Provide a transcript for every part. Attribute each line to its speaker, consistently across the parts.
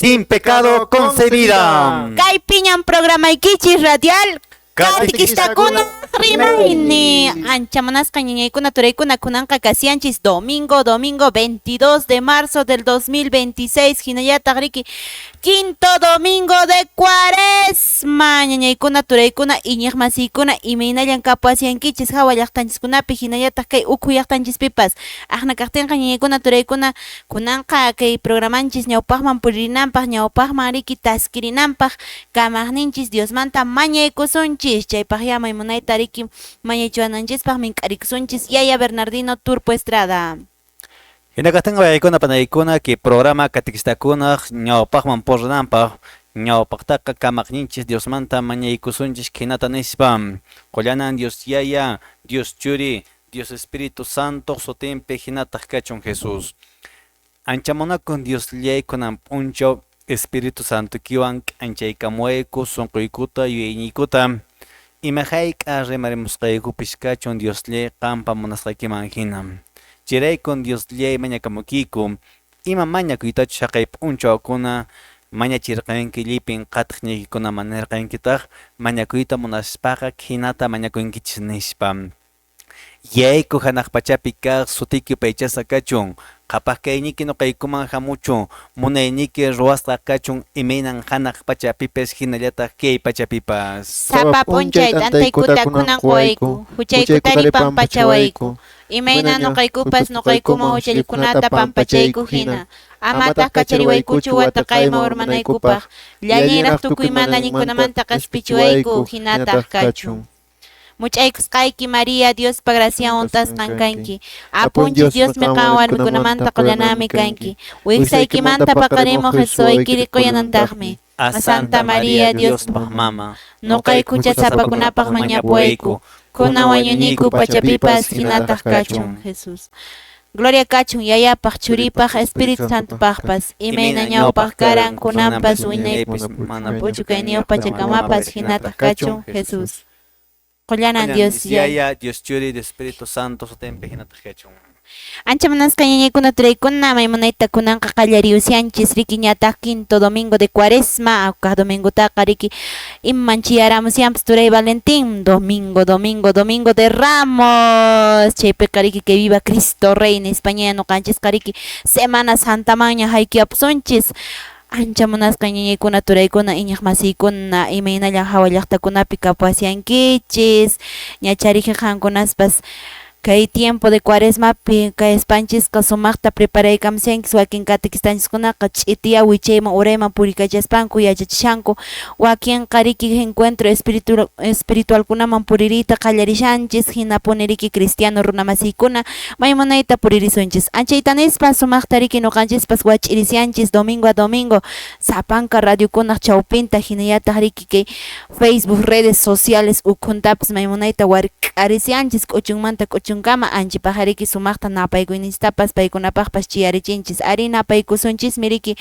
Speaker 1: Sin pecado concebida.
Speaker 2: Kaypiñam programaykichis radial Catequistakuna rimayni. Ancha munasqa ñañaykuna turaykuna kunanqa kasianchis domingo, domingo 22 de marzo del 2026 hinallataq riki quinto domingo de cuaresma. Ñañaykuna turaykuna iñiqmasiykuna imaynallan kapuwasiankichis hawa llaqtanchiskunapi hinallataq kay ukhu llaqtanchispipas. Aqna kaqtinqa ñañaykuna turaykuna kunanqa kay programanchis ñawpaqman puririnanpaq ñawpaqman riki taskirinanpaq kamaqninchis Diosmanta mañaykusunchis. Chaypaq ya maymunayta riki mañaychiwananchispaq mink'arikusunchis Yaya Bernardino Turpo Estrada.
Speaker 1: Hina kaqtinqa wayaykuna panaykuna kay programa catequistakunaq ñawpaqman purinanpaq ñawpaqtaqa kamaqninchis Diosmanta mañaykusunchis khinata nispa: Qullanan Dios Yaya, Dios Churi, Dios Espíritu Santo sutinpi hinataq kachun Jesús. Ancha munakun Diosllay kunan p'unchaw Espíritu Santoykiwan k'anchaykamuwayku sunquykuta yuyayniykuta ima hayk'a rimarimusqaykupis kachun Diosllay qampa munasqaykiman hina. Chayraykun Diosllay mañakamuykiku ima mañakuytachus haqay p'unchawkuna mañachirqanki llipin qatiqniykikunaman nirqankitaq mañakuyta munaspaqa khinata mañakunkichis nispa. Yayku hanaq pachapi kaq sutiyki yupaychasqa kachun, qhapaq kayniyki nuqaykuman hamuchun, munayniyki ruwasqa kachun imaynan hanaq pachapipis hinallataq kay pachapipas.
Speaker 2: Sapa p'unchay t'antaykuta kunan quwayku, huchaykutari pampachawayku, imayna nuqaykupas nuqaykuman huchallikunata pampachayku hina. Amataq kachariwaykuchu wataqayman urmanaykupaq, llallinraq tukuy mana allinkunamanta q'ispichiwayku, hinataq kachun. Much'aykusqayki María, Diospa gracian hunt'asqan kanki. Apunchis Diosmi qan warmikunamanta qullananmi kanki. Wiksaykimanta paqarimuq Jesús wawaykiri quyanantaqmi.
Speaker 1: A Santa María, Diospaq mama,
Speaker 2: Nuqayku huchasapakunapaq mañapuwayku, kunan wañuyniku pachapipas hinataq kachun. Jesús. Gloria kachun Yayapaq, Churipaq, Espíritu Santopaqpas, imayna ñawpaq karan, kunanpas, wiñaypis,
Speaker 1: mana
Speaker 2: p'uchukayniyuq pachakamapas hinataq kachun. Jesús. Qullanan Dios Yaya.
Speaker 1: Yaya, Dios Churi, Dios Espíritu Santo sutinpi hinataq kachun.
Speaker 2: Ancha munasqa ñañaykuna turaykuna maymunayta kunanqa qallariyusyanchis riki ñataq quinto domingo de cuaresma kaq domingutaqa riki iman chiyaramusyanpas turay Valentín domingo domingo domingo de Ramos chaypiqa riki que viva Cristo Rey nispa ña nuqanchisqa riki Semana Santamanña haykiapusunchis. Ancha munasqa ñañaykuna turaykuna iñiq masiykuna imaynallan hawa llaqtakunapi kapuwasyankichis ñachariki qankunaspas kay tiempo de cuaresmapi kay espanchisqa sumaqta preparaykamusyanchis wakin catequistanchiskunaqa ch'itiya wichayman urayman purikachaspanku yachachishanku wakinqa riki encuentro espiritualkunaman puririyta qallarishanchis hinapuni riki cristiano runamasiykuna maymunayta puririsunchis anchayta nispa sumaqta riki nuqanchispas wach'irisianchis domingo a domingo sapanka radiokunaq chawpinta hinallataq riki kay Facebook redes sociales ukhuntapas maymunayta wark'arisianchis k'uchunmanta k'uchunkama anchipaq riki sumaqta napaykuyninchistapas paykunapaqpas chiyarichinchis ari napaykusunchismi riki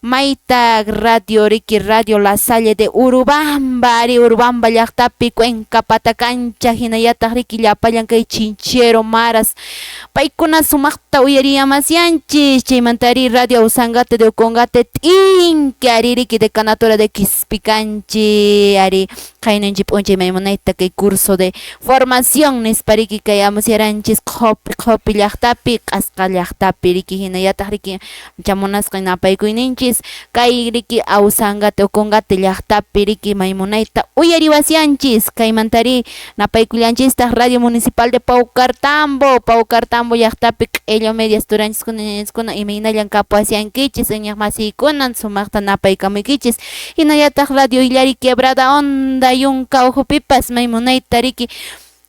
Speaker 2: mayta radio riki radio La Salle de Urubamba ari Urubamba llaqtapi Cuenca Patacancha hinallataq riki llapallan kay Chinchero Maras paykuna sumaqta uyariyamasyanchis chaymanta ari radio Ausangate de Ocongate t'inki ari riki decanatura de Quispicanchi ari qaynanchik p'unchay maymunayta kay curso de formación nispa riki kay amusyaranchis qhupi qhupi llaqtapi q'asqa llaqtapi riki hinallataq riki chamunasqa napaykuyninchis kay riki Ausangate Ocongate llaqtapi riki maymunayta uyariwasyanchis kaymantari napaykullanchistaq Radio Municipal de Paucartambo Paucartambo llaqtapi q'illo medias turanchiskuna ñañanchiskuna imaynallan kapuwasyankichis iñiq masiykunan sumaqta napaykamuykichis hinallataq Radio Illari Quebrada Onda yunka ukhupipas maymunayta riki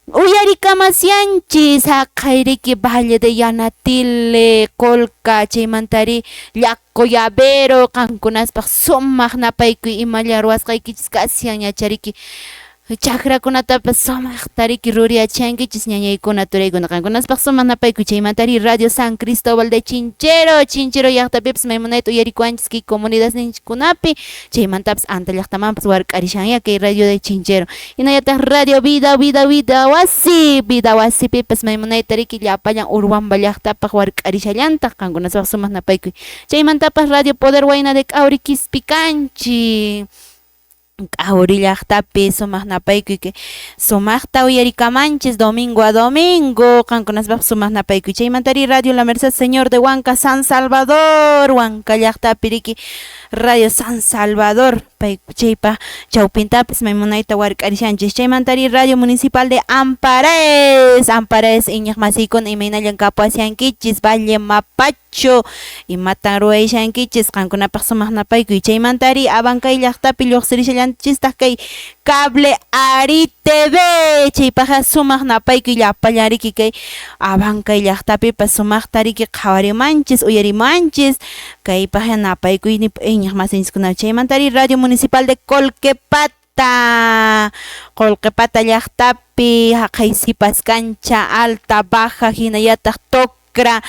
Speaker 2: uyarikamasyanchis haqay riki Valle de Yanatile Colca chaymantari Llaqo Llavero qankunaspaq sumaq napaykuy imalla ruwasqaykichis kashan yachariki Chakrakunatapas sumaqta riki ruriyachankichis ñañaykuna turaykuna qankunaspaq sumaq napaykuy. Chaymantari Radio San Cristóbal de Chinchero, Chinchero llaqtapipas maymunayta uyarikuwanchis kay comunidadninchikkunapi, chaymantapas Anta llaqtamanpas wark'arishanya kay Radio de Chinchero. Hinallataq Radio Vida Vida Vida Wasi, Vida Wasipipas maymunayta riki llapallan Urubamba llaqtapaq wark'arishallantaq qankunaspaq sumaq napaykuy. Chaymantapas Radio Poder Wayna de K'awri Quispicanchi, K'awri llaqtapi sumaq napaykuy kay sumaqta uyarikamanchis domingo a domingo qankunaspaq sumaq napaykuy. Chaymantari Radio La Merced Señor de Huanca San Salvador, Huanca llaqtapi riki Radio San Salvador pay chaypa chawpintapis maymunayta wark'arishanchis. Chaymantari Radio Municipal de Amparaes, Amparaes iñiq masiykuna imaynallan kapuashankichis Valle Mapacho imatan ruwayshankichis qankunapaq sumaq napaykuy. Chaymantari Abancay llaqtapi lluqsirishallanchistaq kay Cable Ari TV chaypaqqa sumaq napaykuy llapallan riki kay Abancay llaqtapipas sumaqta riki qhawarimanchis uyarimanchis kaypaqqa napaykuyni iñiq masinchiskuna. Chaymantari Radio Municipal de Colquepata, Colquepata llaqtapi haqay sipas cancha alta baja hinallataq Tocra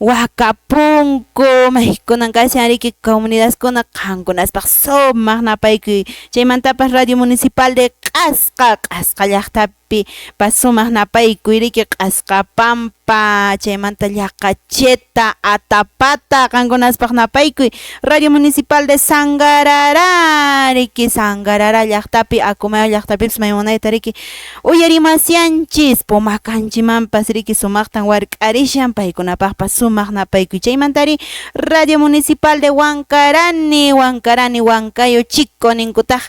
Speaker 2: Huacapunco maykunan kashan riki comunidadkuna qankunaspaq sumaq napaykuy. Chaymantapas Radio Municipal de Q'asqa, Q'asqa llaqtapi pas sumaq napaykuy riki Q'asqa Pampa chaymanta Llaqacheta Atapata qankunaspaq napaykuy. Radio Municipal de Sangarará riki Sangarará llaqtapi Acomayo llaqtapipas maymunayta riki uyarimasianchis Pomacanchimanpas riki sumaqtan wark'arishan paykunapaqpas sumaq napaykuy. Chaymantari Radio Municipal de Huancarani, Huancarani Huancayo Chico ninkutaq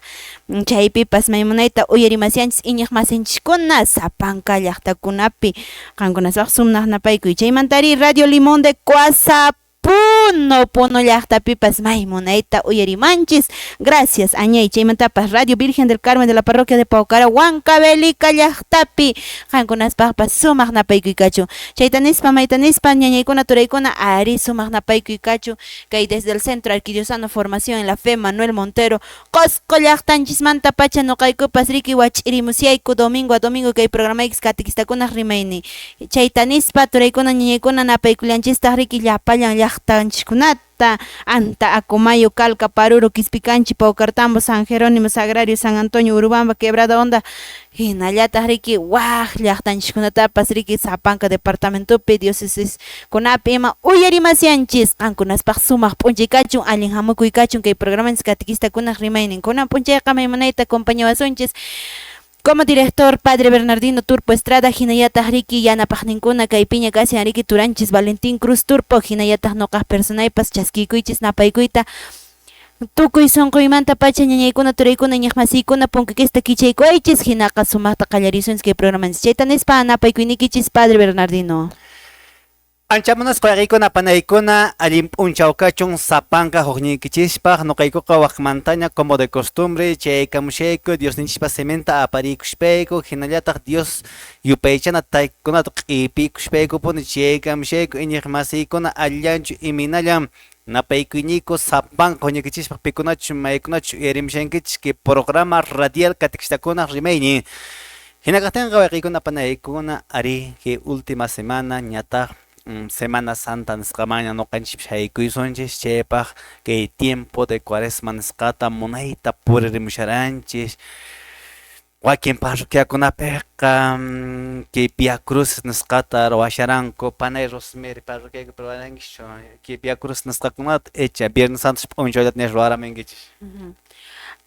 Speaker 2: chaypipas maymunayta uyarimasianchis iñiq masinchiskuna sapanka llaqtakunapi qankunaspaq sumaq napaykuy. Chaymantari Radio Limón de Coaza Puno, Puno llaqtapipas maymunayta uyarimanchis. Gracias añay. Chaymantapas Radio Virgen del Carmen de la Parroquia de Paucara Huancavelica llaqtapi qankunaspaqpas sumaq napaykuy kachun. Chayta nispa mayta nispa ñañaykuna turaykuna ari sumaq napaykuy kachun kay desde el Centro Arquidiocesano Formación en la Fe Manuel Montero Qosqo llaqtanchismanta pacha nuqaykupas riki wach'irimusyayku domingo a domingo kay programaykichis catequistakunaq rimaynin. Chayta nispa turaykuna ñañaykuna napaykullanchistaq riki llapallan llaqtanchiskunata Anta, Acomayo, Calca, Paruro, Quispicanchi, Paucartambo, San Jerónimo, Sagrario, San Antonio, Urubamba, Quebrada Honda, hinallataq riki waq llaqtanchiskunatapas riki sapanka departamentopi diócesis kunapi ima uyarimasianchis qankunaspaq sumaq p'unchay kachun allin hamukuy kachun kay programanchis catequistakunaq rimaynin. Kunan p'unchayqa maymunayta acompañawasunchis como director Padre Bernardino Turpo Estrada, hinallataq riki yanapaqninkuna kaypiña kashan riki turanchis Valentín Cruz Turpo, hinallataq nuqaq personaypas chaskikuychis napaykuyta tukuy sunquymanta pacha ñañaykuna turaykuna iñiqmasiykuna punkikista kichaykuychis hinaqa sumaqta qallarisunchis kay programanchis. Chayta nispa napaykuynikichis Padre Bernardino.
Speaker 1: Ancha munasqa wayqiykuna panaykuna allin p'unchaw kachun sapanka hukniykichispaq nuqaykuqa waqmantaña como de costumbre chaykamushayku Diosninchikpa siminta aparikushpayku hinallataq Dios yupaychana taykunata q'ipikushpaykupuni chaykamushayku iñiq masiykuna allanchu imaynallan napaykuyñiyku sapanka huñuykichispaq pikunachu maykunachu uyarimushankichis kay programa radial catequistakunaq rimaynin. Hina kaqtinqa wayqiykuna panaykuna ari kay última semana ñataq Semana Santa nisqamanña nuqanchikpis haykuysunchis chaypaq kay tiempo de cuaresma nisqata munayta puririmusharanchis wakin parroquiakunapiqa kay Via Crucis nisqata ruwasharanku panay Rosemary parroquiaykupi ruwarankichu kay Via Crucis nisqakunata icha Viernes Santo p'unchawllata ña ruwaramunkichis.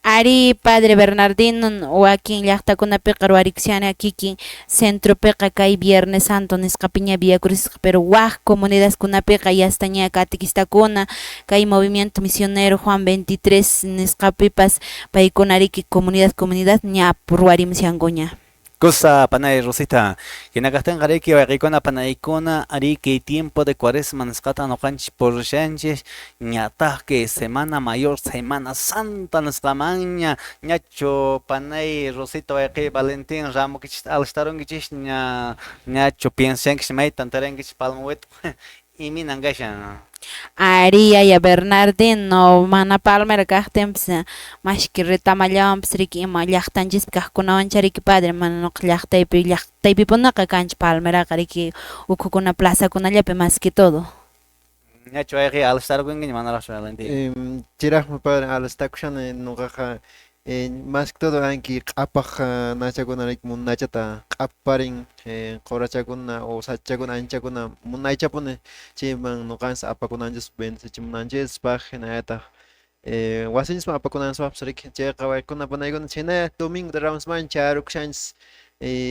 Speaker 2: Ari Padre Bernardino wakin llaqtakunapiqa ruwarikushani kikin centropiqa kay Viernes Santo nisqapiña Via Crucis pero waq comunidadkunapiqa yastaña catequistakuna kay movimiento misionero Juan 23 nisqapipas paykuna riki comunidad comunidad ña ruwarimushankuña.
Speaker 1: Kusa panay Rosita, hina kaqtinqa riki wayqiykuna panaykuna ari kay tiempo de cuaresma nisqata nuqanchis purishanchis ñataq kay semana mayor semana santa nisqamanña ñachu panay Rosita wayqiy Valentín ramukichista alistarunkichis ña ñachu piensankichis maytan tarankichis Palma imaynan kashan.
Speaker 2: Ari yaya Bernardino, mana palmera kaqtinpas mashki retamallawanpas riki ima llaqtanchispi kaqkunawancha riki padre, mana nuqa llaqtaypi llaqtaypipunaqa kanchu palmeraqa riki ukhukuna plazakunallapi más que todo.
Speaker 1: Ñachu wayqiy alistarkunkiña manaraqchu Valentín?
Speaker 3: Chiraqmi padre alistakushani nuqaqa más que todo anki q'apaq nachakuna riki munachata q'aparin qurachakuna o sachakuna anchakuna munaychapuni chayman nuqanchis apakunanchis bendecichimunanchispaq hinallataq wasinchisman apakunanchispaqpas riki chayqa waykuna panaykuna chhayna domingo de Ramosman chayarukushanchis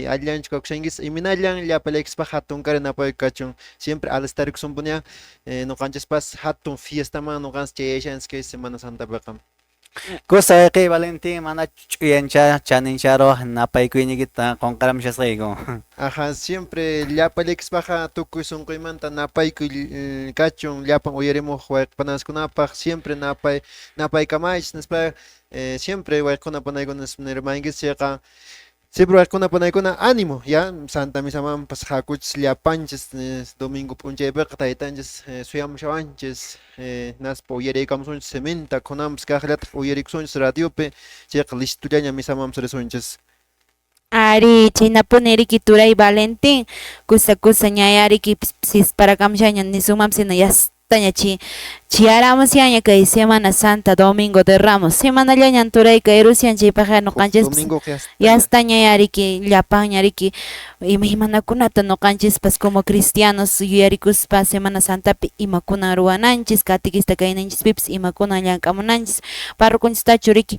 Speaker 3: allillanchu kakushankichis imaynallan llapallaykispaq hatunkari napayku kachun siempre alistarikusunpuña nuqanchispas hatun fiestaman nuqanchis chayashanchis kay Semana Santapiqa.
Speaker 1: Kusa wayqiy Valentín mana ch'uyancha chanincharuwaq napaykuyniykita qunqaramushasqayku.
Speaker 3: Aja, siempre llapallaykispaqqa tukuy sunquymanta napaykuy kachun llapan uyarimuq wayqipananchiskunapaq siempre napay napaykamaychis nispa siempre wayqikuna panaykuna nirmankichis chayqa siempre wayqikuna panaykuna ánimo ya Santa Misamanpas hakuchis llapanchis domingo p'unchaypiqa taytanchis suyamushawanchis hinaspa uyariykamusunchis siminta kunanpas kaqllataq uyarikusunchis radiopi chayqa listullaña misamanpas risunchis.
Speaker 2: Ari, chaynapuni riki turay Valentín, kusa kusa ñaya riki sisparakamushaña nisunmanpas hina yastaña chi chiyaramushaña kay Semana Santa Domingo de Ramos semanallañan turay kay rusian chaypaqqa nuqanchispas yastaña riki llapanña riki imaymanakunata nuqanchispas como cristianos yuyarikuspa Semana Santapi imakunan ruwananchis catequista kayninchispipas imakunan llank'amunanchis parrokunchistachu riki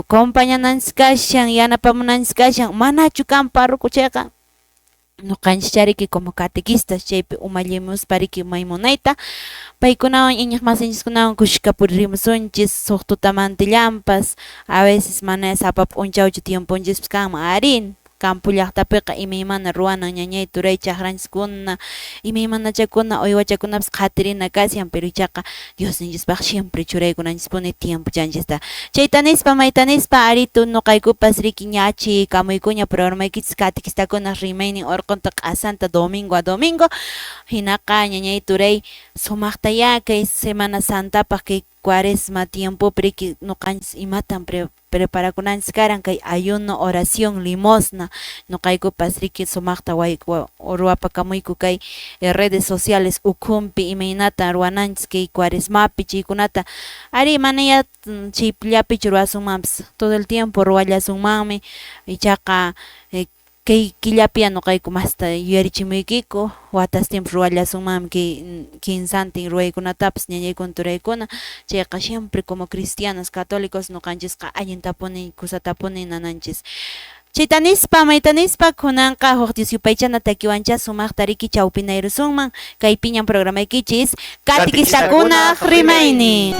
Speaker 2: compañananchis kashan yanapamunanchis kashan manachu kan parroco chayqa nuqanchis riki como catequistas chaypi umallimuspa riki may munayta paykunawan iñiq masinchiskunawan kushka puririmusunchis suq tutamantillanpas a veces mana sapa p'unchawchu tiemponchispas kanman ari campo llaqtapiqa imaymana ruwanan ñañay turay chaqranchiskuna imaymanachakuna uywachakunapas qhatirina kashan pero ichaqa Diosninchispaq siempre churaykunanchispuni tiempochanchista chayta nispa mayta nispa aritu nuqaykupas riki ñachi kamuykuña programaykichis catequistakunaq rimaynin urqunta q'asanta domingo a domingo hinaqa ñañay turay sumaqtayá kay Semana Santapaq kay cuaresma tiempopi riki nuqanchis imatan preparakunanchis karan kay ayuno, oración, limosna nuqaykupas riki sumaqta ruwapakamuyku kay redes sociales ukhunpi imaynatan ruwananchis kay cuaresmapi chaykunata ari manaya chayllapichu ruwasunmanpas todo el tiempo ruwallasunmanmi ichaqa kay killapiya nuqayku masta yuyarichimuykiku watas tiempo ruwallasunmanmi kay kinsantin ruwaykunatapas ñañaykuna turaykuna chayqa siempre como cristianos católicos nuqanchisqa allintapuni kusatapuni nananchis chayta nispa mayta nispa kunanqa huk Dios yupaychana takiwancha sumaqta riki chawpinayrusunman kaypiñan programaykichis Catequistakunaq rimaynin.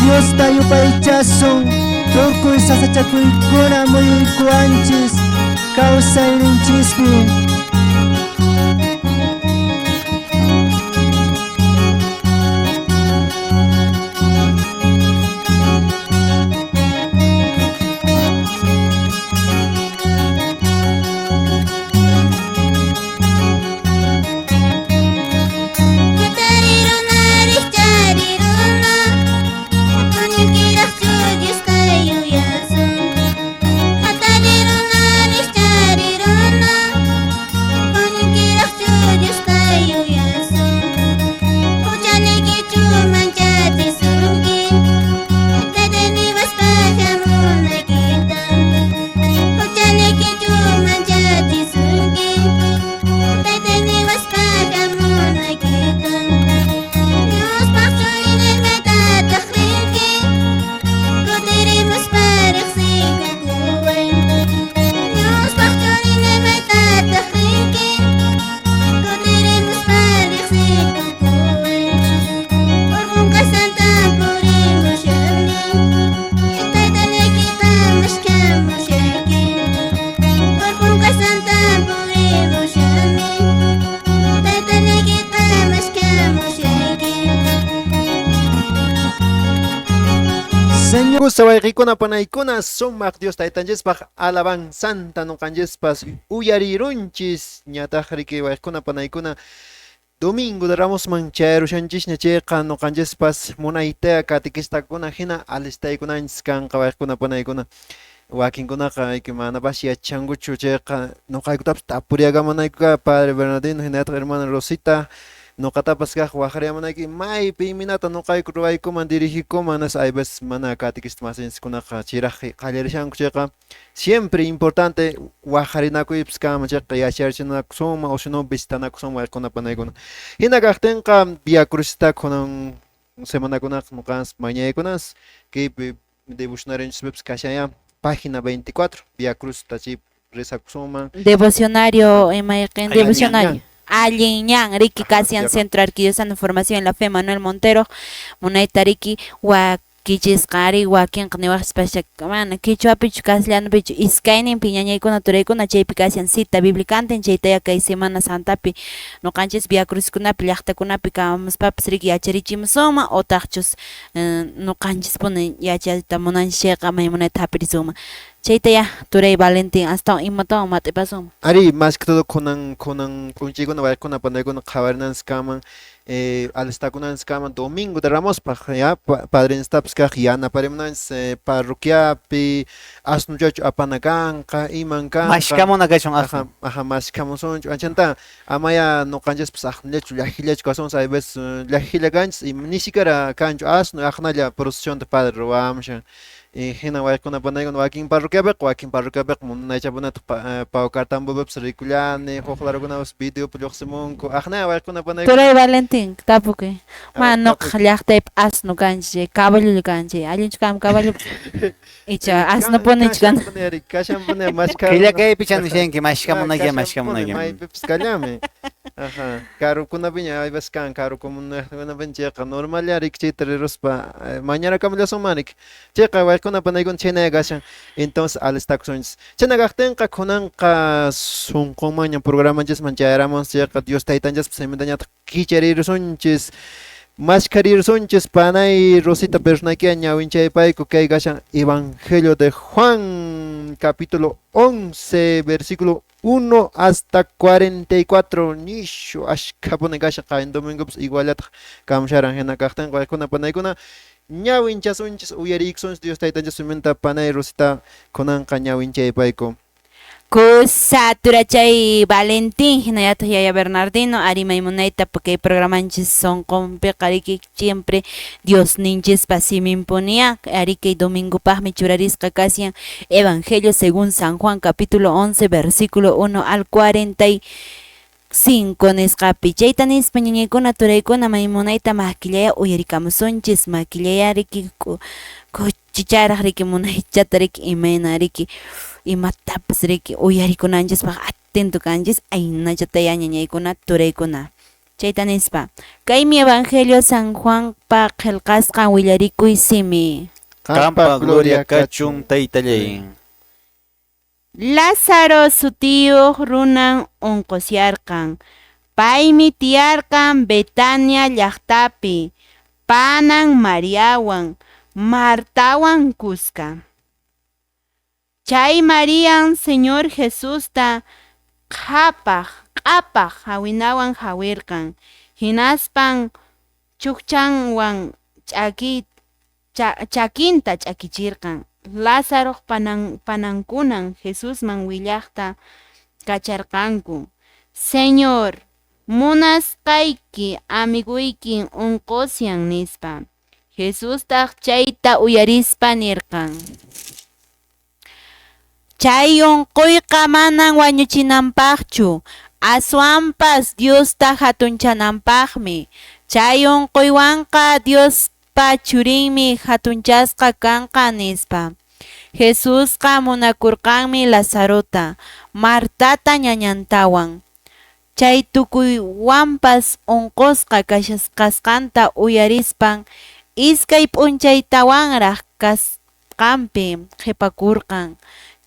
Speaker 4: Diosta yupaychasun tukuy sasachakuykuna muyuykuwanchis kawsayninchispi.
Speaker 5: Runa,
Speaker 4: Señor.
Speaker 3: Kusa wayqikuna panaykuna sumaq Dios taytanchispaq alabanzanta nuqanchispas uyarirunchis ñataq riki wayqikuna panaykuna Domingo de Ramosman chayarushanchisña chayqa nuqanchispas munayta katikistakuna hina alistaykunanchis kanqa wayqikuna panaykuna wakinkunaqa ayki manapas yachankuchu chayqa nuqaykutapas tapuriakamanaykuqa Padre Bernardino hinallataq hermana Rosita nuqatapas kaq waqriyamanayki maypi imaynata nuqayku ruwaykuman dirigikuman nispa hay veces mana katikista masinchikkunaqa chayraq qallarishanku chayqa siempre importante waqarinakuypas kanman chayqa yacharachinakusunman o si no visitanakusunman wayqikuna panaykuna hina kaqtinqa Via Crucista kunan semanakunaqa nuqanchis mañaykunas kaypi devocionarionchispipas kashanya página 24 Via Crucista chay rezakusunman.
Speaker 2: Devocionario imayqin
Speaker 1: Allin
Speaker 2: devocionario.
Speaker 3: ñan.
Speaker 2: Allin ñan riki
Speaker 3: Ajá,
Speaker 2: kasian
Speaker 3: yaqa.
Speaker 2: Centro Arquidiocesano de Formación en la Fe Manuel Montero munayta riki wakichisqa ari wakinqa niwaqchis mana quechuapichu castellanopichu iskayninpi ñañaykuna turaykuna chaypi kasian cita biblicantin chaytaya kay Semana Santapi nuqanchis Via Cruciskunapi llaqtakunapi kamuspapas riki yacharichimusunman otaqchus nuqanchispuni yachayta munanchis chayqa may munayta hapirisunman chaytaya turay Valentín astawan imatawan mat'ipasunman.
Speaker 3: Ari, más que todo kunan kunan p'unchaykuna wayqikuna panaykuna qhawarinanchis kanman alistakunanchis kanman Domingo de Ramospaq ya padrinstapas kaq yanaparimunanchis parroquiapi asnuchachu apana kanqa iman kanqa
Speaker 1: Mashkamuna kachun
Speaker 3: aja
Speaker 1: asnu.
Speaker 3: aja mashkamusunchu anchanta amaya nuqanchispas aqnallachu llakillachu kasunchis hay veces llakilla kanchis y ni siquiera kanchu asnu aqnalla procesionta padre ruwamushan hina wayqikuna panaykuna wakin parroquiapiqa wakin parroquiapiqa munaychapunataq Paucartambopipas rikullani huk larukunapas videopi lluqsimunku aqna wayqikuna panaykuna.
Speaker 2: Turay Valentín tapukuy.
Speaker 3: A
Speaker 2: Mana
Speaker 3: ver,
Speaker 2: nuqa
Speaker 3: tapuy.
Speaker 2: llaqtaypi asnu kanchis chay caballolla kanchis chay allinchu kanman caballo icha asnupunichu kan.
Speaker 3: Kashanpuni ari kashanpuni mashka
Speaker 1: Qilla kaypi chanishanki mashkamunayki mashkamunayki.
Speaker 3: Maypipas kallami. Aja, karukunapiña hay veces kan karu comunidadkunapiña chayqa normal riki chayta riruspa mañarakamullasunman riki chayqa wayqikuna panaykuna chhaynalla kashan entonces alistakusunchis chhayna kaqtinqa kunanqa sunqunmanña programanchisman chayaramunchis chayqa Dios taytanchispa simintañataq kicharirusunchis mashkarirusunchis panay Rosita Bernaykia ñawinchaypayku kay kashan Evangelio de Juan capítulo 11 versículo 1 hasta 44 nishu ashkhapuni kashan qayan domingopas iguallataq kamusharan hina kaqtinqa wayqikuna panaykuna ñawinchasunchis uyariykusunchis Dios taytanchis siminta panay Rosita kunanqa ñawinchaypayku.
Speaker 2: Kusa turachay Valentín hinallataq yaya Bernardino arimay munayta kay programanchis sunqunpiqa riki siempre Diosninchispa siminpunia ari kay domingopaqmi churarisqa kasian Evangelio según San Juan capítulo 11 versículo 1 al 45 nisqapi chayta nispa ñañaykuna turaykuna may munayta makillaya uyarikamusunchis makillaya riki kuchicharaq riki munaychata riki imayna riki imatapas riki uyarikunanchispaq atento kanchis aynachataya ñañaykuna turaykuna chayta nispa kaymi Evangelio San Juanpa qillqasqan willarikuy simi.
Speaker 1: Qampa gloria kachun taytallay.
Speaker 2: Lázaro sutiyuq runan unqusyarqan. Paymi tiyarqan Betania llaqtapi, panan Mariawan, Martawan kuska. Chay Marian Señor Jesusta qhapaq q'apaq hawinawan hawirqan. Hinaspan chukchanwan chakinta ch'akichirqan. Lázaroq panankunan Jesusman willaqta kacharqanku. Señor, munasqayki amiguykin unqusyan nispa. Jesustaq chayta uyarispa nirqan. Chay unquyqa manan wañuchinanpaqchu, aswanpas Diosta hatunchananpaqmi. Chay unquywanqa Diospa churinmi hatunchasqa kanqa nispa. Jesusqa munakurqanmi Lazarota, Martata ñañantawan. Chay tukuywanpas unqusqa kasqanta uyarispan iskay p'unchaytawanraq kasqanpi qhipakurqan.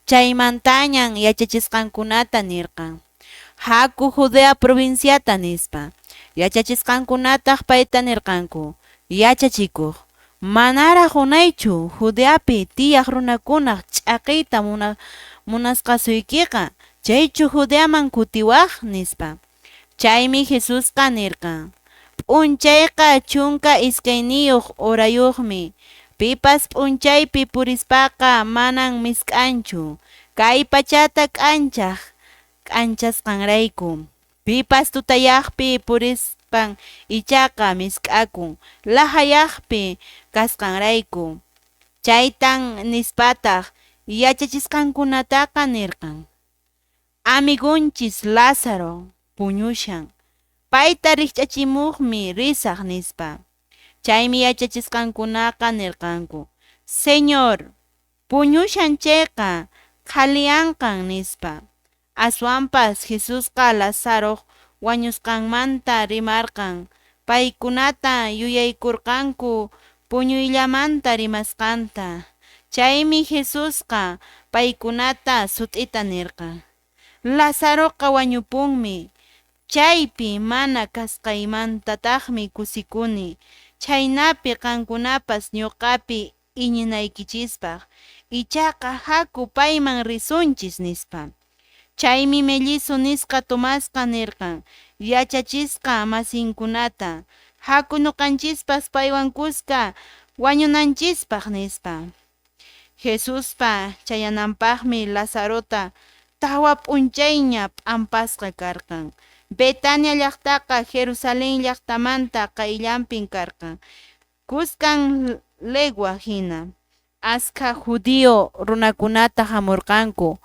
Speaker 2: Chaymantañan yachachisqankunata nirqan. Haku Judea provinciata nispa. Yachachisqankunataq payta nirqanku. Yachachikuq. Manaraq unaychu Judeapi tiyaq runakunaq ch'aqeyta munasqasuykiqa, chaychu Judeaman kutiwaq? nispa. Chaymi Jesusqa nirqan, P'unchayqa 12 horayoqmi, pipas p'unchaypi purispaqa manan misk'anchu, kay pachata k'anchaq k'anchasqanrayku. Pipas tutayaqpi purispan ichaqa misk'akun, laqhayaqpi kasqanrayku. Chaytan nispataq yachachisqankunataqa nirqan, Amigonchis Lázaro puñushan, payta rikch'achimuqmi risaq, nispa. Chaymi yachachisqankunaqa nirqanku, Señor, puñushan chayqa, qhaliyanqan, nispa. Aswanpas Jesusqa Lazaroq wañusqanmanta rimarqan, paykunataq yuyaykurqanku puñuyllamanta rimasqanta. Chaymi Jesusqa paykunata sut'ita nirqan, Lazaroqa wañupunmi, chaypi mana kasqaymantataqmi kusikuni, chhaynapi qankunapas ñoqapi iñinaykichispaq. Ichaqa haku payman risunchis, nispa. Chaymi Mellizo nisqa Tomasqa nirqan yachachisqa-masinkunata, Haku ñoqanchispas paywan kuska wañunanchispaq, nispa. Jesuspa chayananpaqmi Lazarota tawa p'unchayña p'ampasqa karqan. Betania llaqtaqa Jerusalén llaqtamanta qayllanpin karqan, kuskan legua hina. Askha judío runakunataq hamurqanku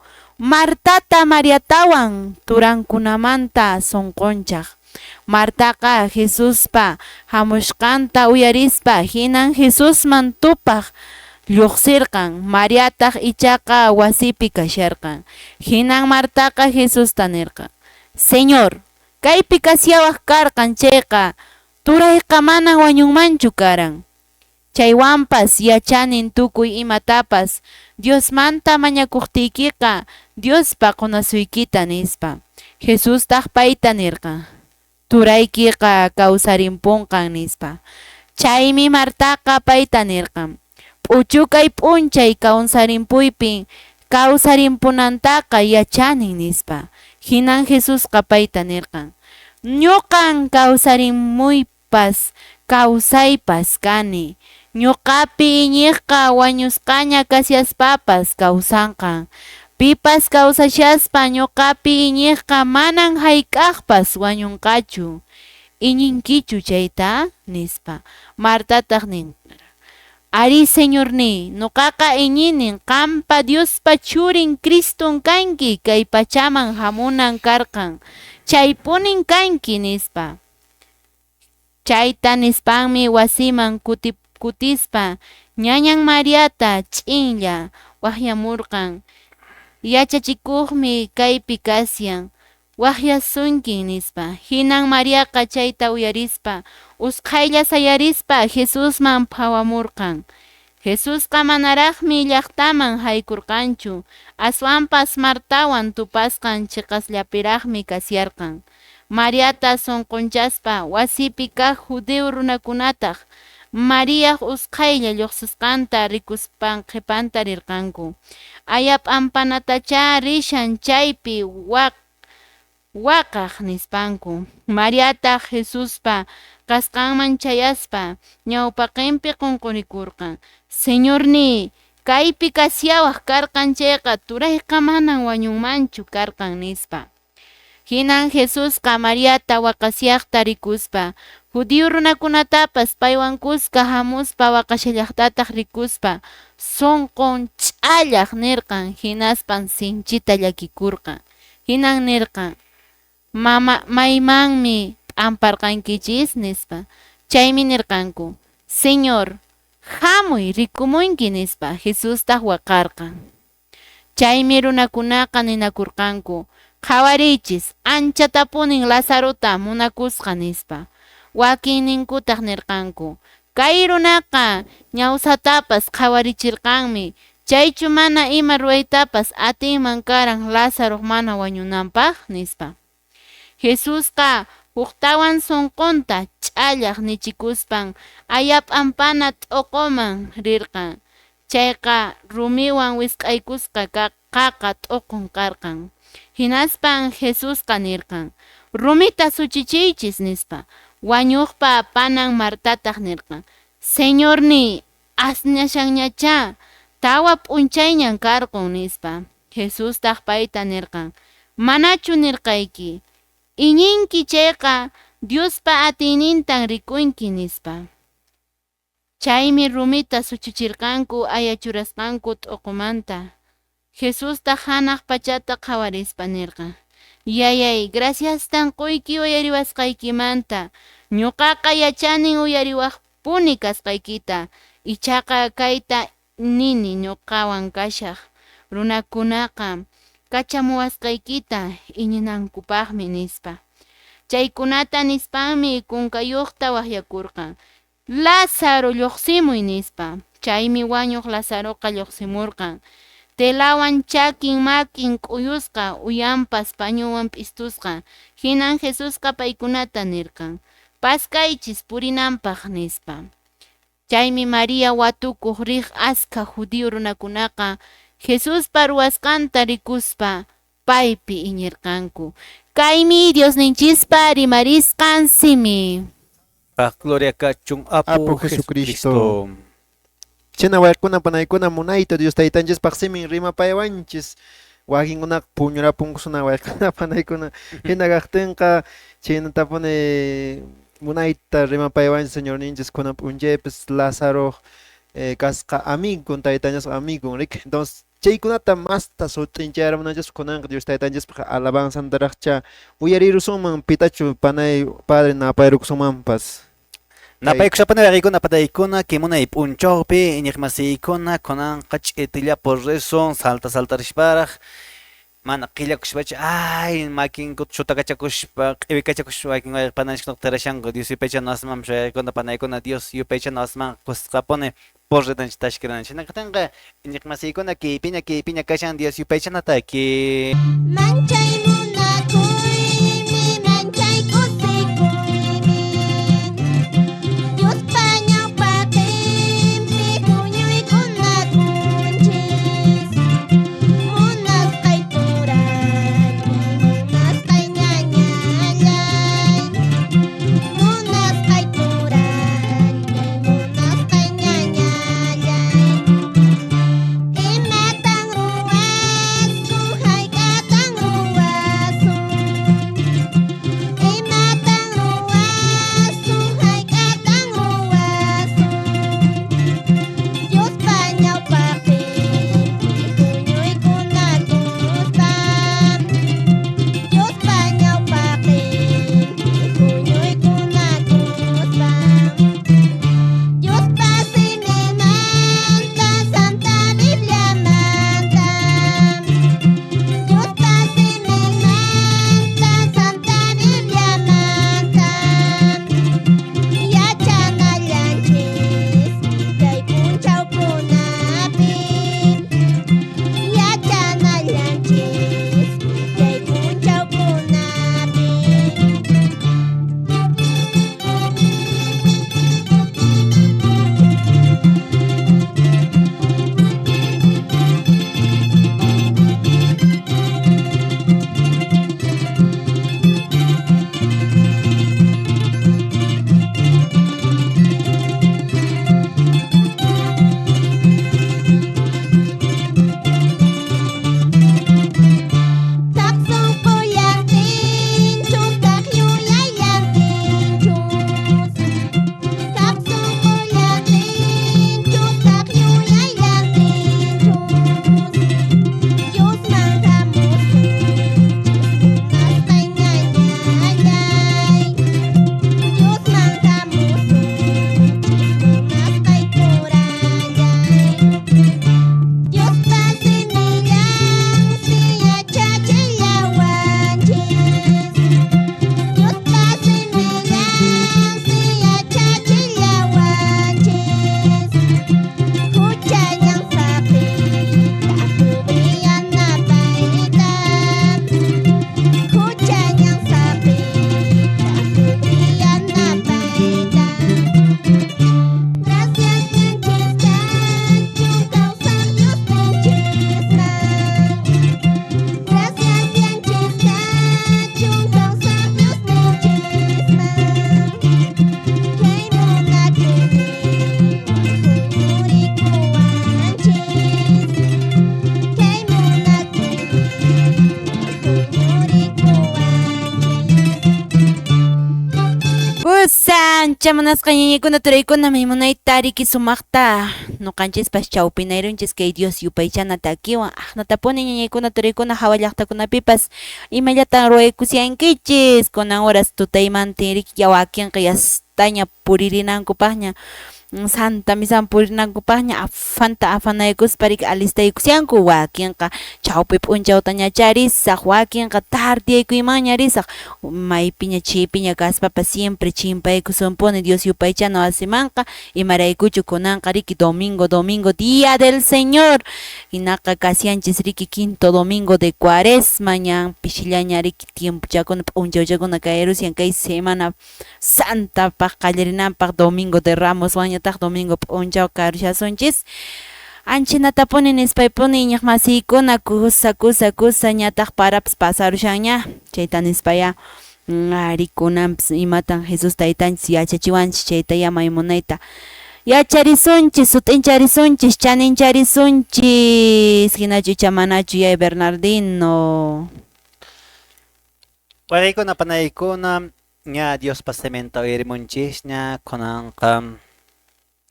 Speaker 2: Martata Mariatawan turankunamanta sonqonchaq. Martaqa Jesuspa hamusqanta uyarispa hinan Jesusman tupaq lloqsirqan, Mariataq ichaqa wasipi kasharqan. Hinan Martaqa Jesusta nirqan, Señor, kaypi kashawaq karqan chayqa, turayqa manan wañunmanchu karan. Chaywanpas yachanin tukuy imatapas Diosmanta mañakuqtiykiqa Diospa qonasuykita, nispa. Jesustaq payta nirqan, Turaykiqa kawsarimpunqan, nispa. Chaymi Martaqa payta nirqan, P'uchukay p'unchay kawsarimpuypin kawsarimpunantaqa yachanin, nispa. Hinan Jesusqa payta nirqan, Ñoqan kawsarimuypas kawsaypas kani. Ñoqapi iñiqqa wañusqaña kashaspapas kawsanqan. Pipas kawsashaspa ñoqapi iñiqqa manan hayk'aqpas wañunqachu. Iñinkichu chayta? nispa. Martataq nin, Arí, Señorníy, noqaqa iñinin qanpa Diospa Churin Criston kanki, kay pachaman hamunan karqan chaypunin kanki, nispa. Chayta nispanmi wasiman kutispa ñañan Mariata ch'inlla waqyamurqan, Yachachikuqmi kaypi kashan, waqyasunkin, nispa. Hinan Mariaqa chayta uyarispa, usqhaylla sayarispa Jesusman phawamurqan. Jesusqa manaraqmi llaqtaman haykurqanchu, aswanpas Martawan tupasqan cheqasllapiraqmi kasharqan. Mariata sonqonchaspa wasipi kaq judío runakunataq Mariaq usqhaylla lloqsisqanta rikuspa qhepanta rirqanku, Aya p'ampanatachá rishan chaypi waqaq, nispanku. Mariataq Jesuspa kasqanman chayaspa, ñawpaqenpi qonqorikurqan, Señorníy, kaypi kashawaq karqan chayqa, turayqa manan wañunmanchu karqan, nispa. Hinan Jesusqa Mariata waqashaqta rikuspa, judío runakunatapas paywan kuska hamuspa waqashallaqtataq rikuspa, sonqon ch'allaq nirqan, hinaspan sinchita llakikurqan. Hinan nirqan, Maymanmi p'amparqankichis? nispa. Chaymi nirqanku, Señor, hamuy rikumunki, nispa. Jesustaq waqarqan. Chaymi runakunaqa ninakurqanku, Qhawariychis, anchatapunin Lazarota munakusqa, nispa. Wakinninkutaq nirqanku, Kay runaqa ñawsatapas qhawarichirqanmi, chaychu mana ima ruwaytapas atinman karan Lazaroq mana wañunanpaq? nispa. Jesusqa
Speaker 5: Huktawan sonqonta ch'allaq nichikuspan aya p'ampana t'oqoman rirqan, chayqa rumiwan wisq'aykusqa qaqa t'oqon karqan. Hinaspan Jesusqa nirqan, Rumita suchichiychis, nispa. Wañuqpa panan Martataq nirqan, Señorníy, asnashanñachá, 4 p'unchayñan karqon, nispa. Jesustaq payta nirqan, Manachu nirqayki, Iñinki chayqa, Diospa atiynintan rikunki, nispa? Chaymi rumita suchuchirqanku aya churasqanku t'oqomanta. Jesustaq hanaq pachata qhawarispa nirqan, Yayáy, graciastan qoyki uyariwasqaykimanta. Ñoqaqa yachanin uyariwaqpuni kasqaykita, ichaqa kayta nini ñoqawan kashaq runakunaqa kachamuwasqaykita iñinankupaqmi, nispa. Chaykunata nispanmi kunkayoqta waqyakurqan, Lázaro, lloqsimuy! nispa. Chaymi wañuq Lazaroqa lloqsimurqan, telawan chakin makin k'uyusqa, uyanpas pañowan p'istusqa. Hinan Jesusqa paykunata nirqan, Paskaychis purinanpaq, nispa. Chaymi María watukuq riq askha judío runakunaqa Jesuspa ruwasqanta rikuspa paypi iñirqanku. Kaymi Diosninchispa rimarisqan simi.
Speaker 1: Paq gloria kachun Apu
Speaker 3: Apu Jesucristo.
Speaker 1: Jesucristo.
Speaker 3: China wayquna panaykuna munayta Dios taytanchispaq simin rimapayawanchis. Wakinkunaqa puñurapunkusuna wayquna panaykuna. Hina kaqtinqa chhaynatapuni munayta rimapayawanchis Señorninchis kunan p'unchaypis Lázaro kasqa amigon taytanchisqa amigon riki. Entonces chaykunata masta sut'inchayaramunanchispaq kunanqa Dios taytanchispaq alabanzantaraqcha uyarirusunman pitachu panay padre napayrukusunmanpas.
Speaker 1: Napaykushapani wayqiykuna pataykuna kimunay p'unchawpi iñiqmasiykuna kunanqa ch'itillapu risun salta saltarisparaq mana qillakushpachu ay makinkuta chutakachakushpa q'iwikachakushpa wakin wayqi pananchikkunaqa tirashanku Dios yupaychana wasimanpas wayqiykuna panaykuna Dios yupaychana wasimanqa kusqapuni purritanchik tashkiranchik. Hina kaqtinqa iñiqmasiykuna kaypiña kaypiña kashan Dios yupaychana taki.
Speaker 6: Manchay munakuymi, manchay kusikuymi, Diospa ñawpaqinpi huñuykunakunchis, munasqay turaymi, munasqay ñañallay, munasqay turaymi, munasqay ñañallay. Imatan ruwasku, hayk'atan ruwasku,
Speaker 2: Ancha munasqa ñañaykuna turaykuna maymunayta riki sumaqta nuqanchispas chawpinayrunchis kay Dios yupaychana takiwan aqnatapuni ñañaykuna turaykuna hawa llaqtakunapipas imallatan ruwaykusyankichis kunan horas tutaymantin riki ya wakinqa yastaña puririnankupaqña Santa misaman purinankupaqña afanta afanaykuspa riki alistaykusyanku wakinqa chawpi p'unchawtañachá risaq wakinqa tardeaykuymanña risaq maypiña chaypiña kaspapas siempre chimpaykusunpuni Dios yupaychana wasimanqa imaraykuchu kunanqa riki domingo domingo día del Señor hinaqa kasyanchis riki quinto domingo de cuaresma ñan pishillaña riki tiempochakuna p'unchawchakuna kayarusyan kay semana Santapaq qallarinanpaq Domingo de Ramoswanñataq domingo p'unchaw karushasunchis. Anchinatapuni nispaypuni iñiqmasiykuna kusa kusa kusa ñataq parapas pasarushanña chayta nispayá ari kunanpas imatan Jesús taytanchis yachachiwanchis chaytayá maymunayta yacharisunchis sut'incharisunchis chanincharisunchis hinachu icha manachu yay Bernardino.
Speaker 1: Wayqeykuna panaykuna ña Diospa siminta uyarimunchisña kunanqa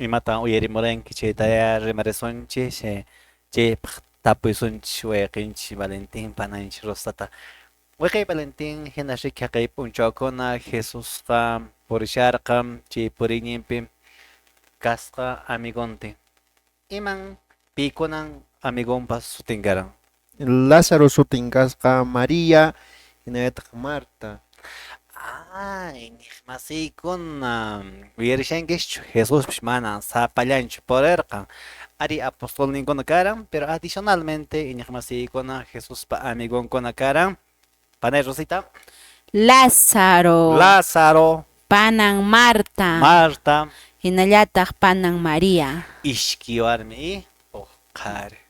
Speaker 1: imatan uyarimuranki chaytayá rimarisunchis chaypaq tapuysunchis wayqenchis Valentín pananchis Rosata. Wayqey Valentín hina riki haqay p'unchawkuna Jesusqa purisharqan chay puriyninpi kasqa amigontin. Iman pikunan amigonpa sutin karan?
Speaker 3: Lázaro sutin kasqa, María hinallataq Marta.
Speaker 1: Ah, iñiqmasiykuna uyarishankischu Jesuspis manan sapallanchu purirqan. Ari apostolninkuna karan, pero adicionalmente iñiqmasiykuna Jesuspa amigonkuna karan. Panay Rosita.
Speaker 2: Lázaro.
Speaker 1: Lázaro.
Speaker 2: Panan Marta.
Speaker 1: Marta.
Speaker 2: Hinallataq panan María.
Speaker 1: Ishki warmi y huk qhari.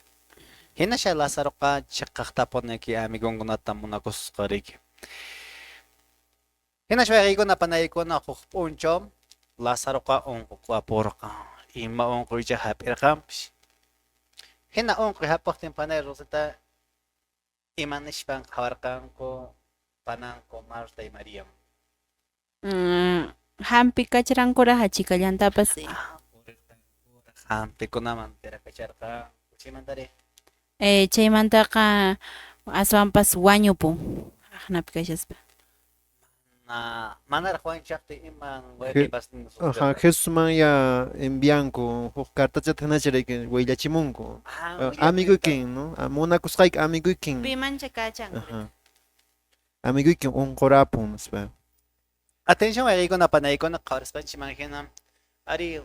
Speaker 1: Hinasha Lazaroqa chiqaqtapuniki amigonkunata munakusqa riki. Hinaspa wayqiykuna panaykuna huk p'unchaw Lazaroqa unquqapurqan. Ima unquycha hap'irqanpis. Hina unquy hap'iqtin panay Rosita ima nishpan qhawarqanku pananku Marta y María.
Speaker 2: Hampi kachrankuraq chikallantapas.
Speaker 1: Hampikunaman tirakacharqanku chaymantari.
Speaker 2: Chaymantaqa aswanpas wañupun aqnapi kashaspa.
Speaker 1: Manaraq wañuchaqtin iman wayqiypas
Speaker 3: Ajá, Jesusman ya envianku huk cartachata hinacha riki willachimunku. Amiguykin, ¿no? Munakusqayki amiguykin.
Speaker 2: Pimancha kachan.
Speaker 3: Ajá. Amiguykin unqurapun, nispa.
Speaker 1: Atención wayqiykuna panaykuna qhawarisqanchikman hina ari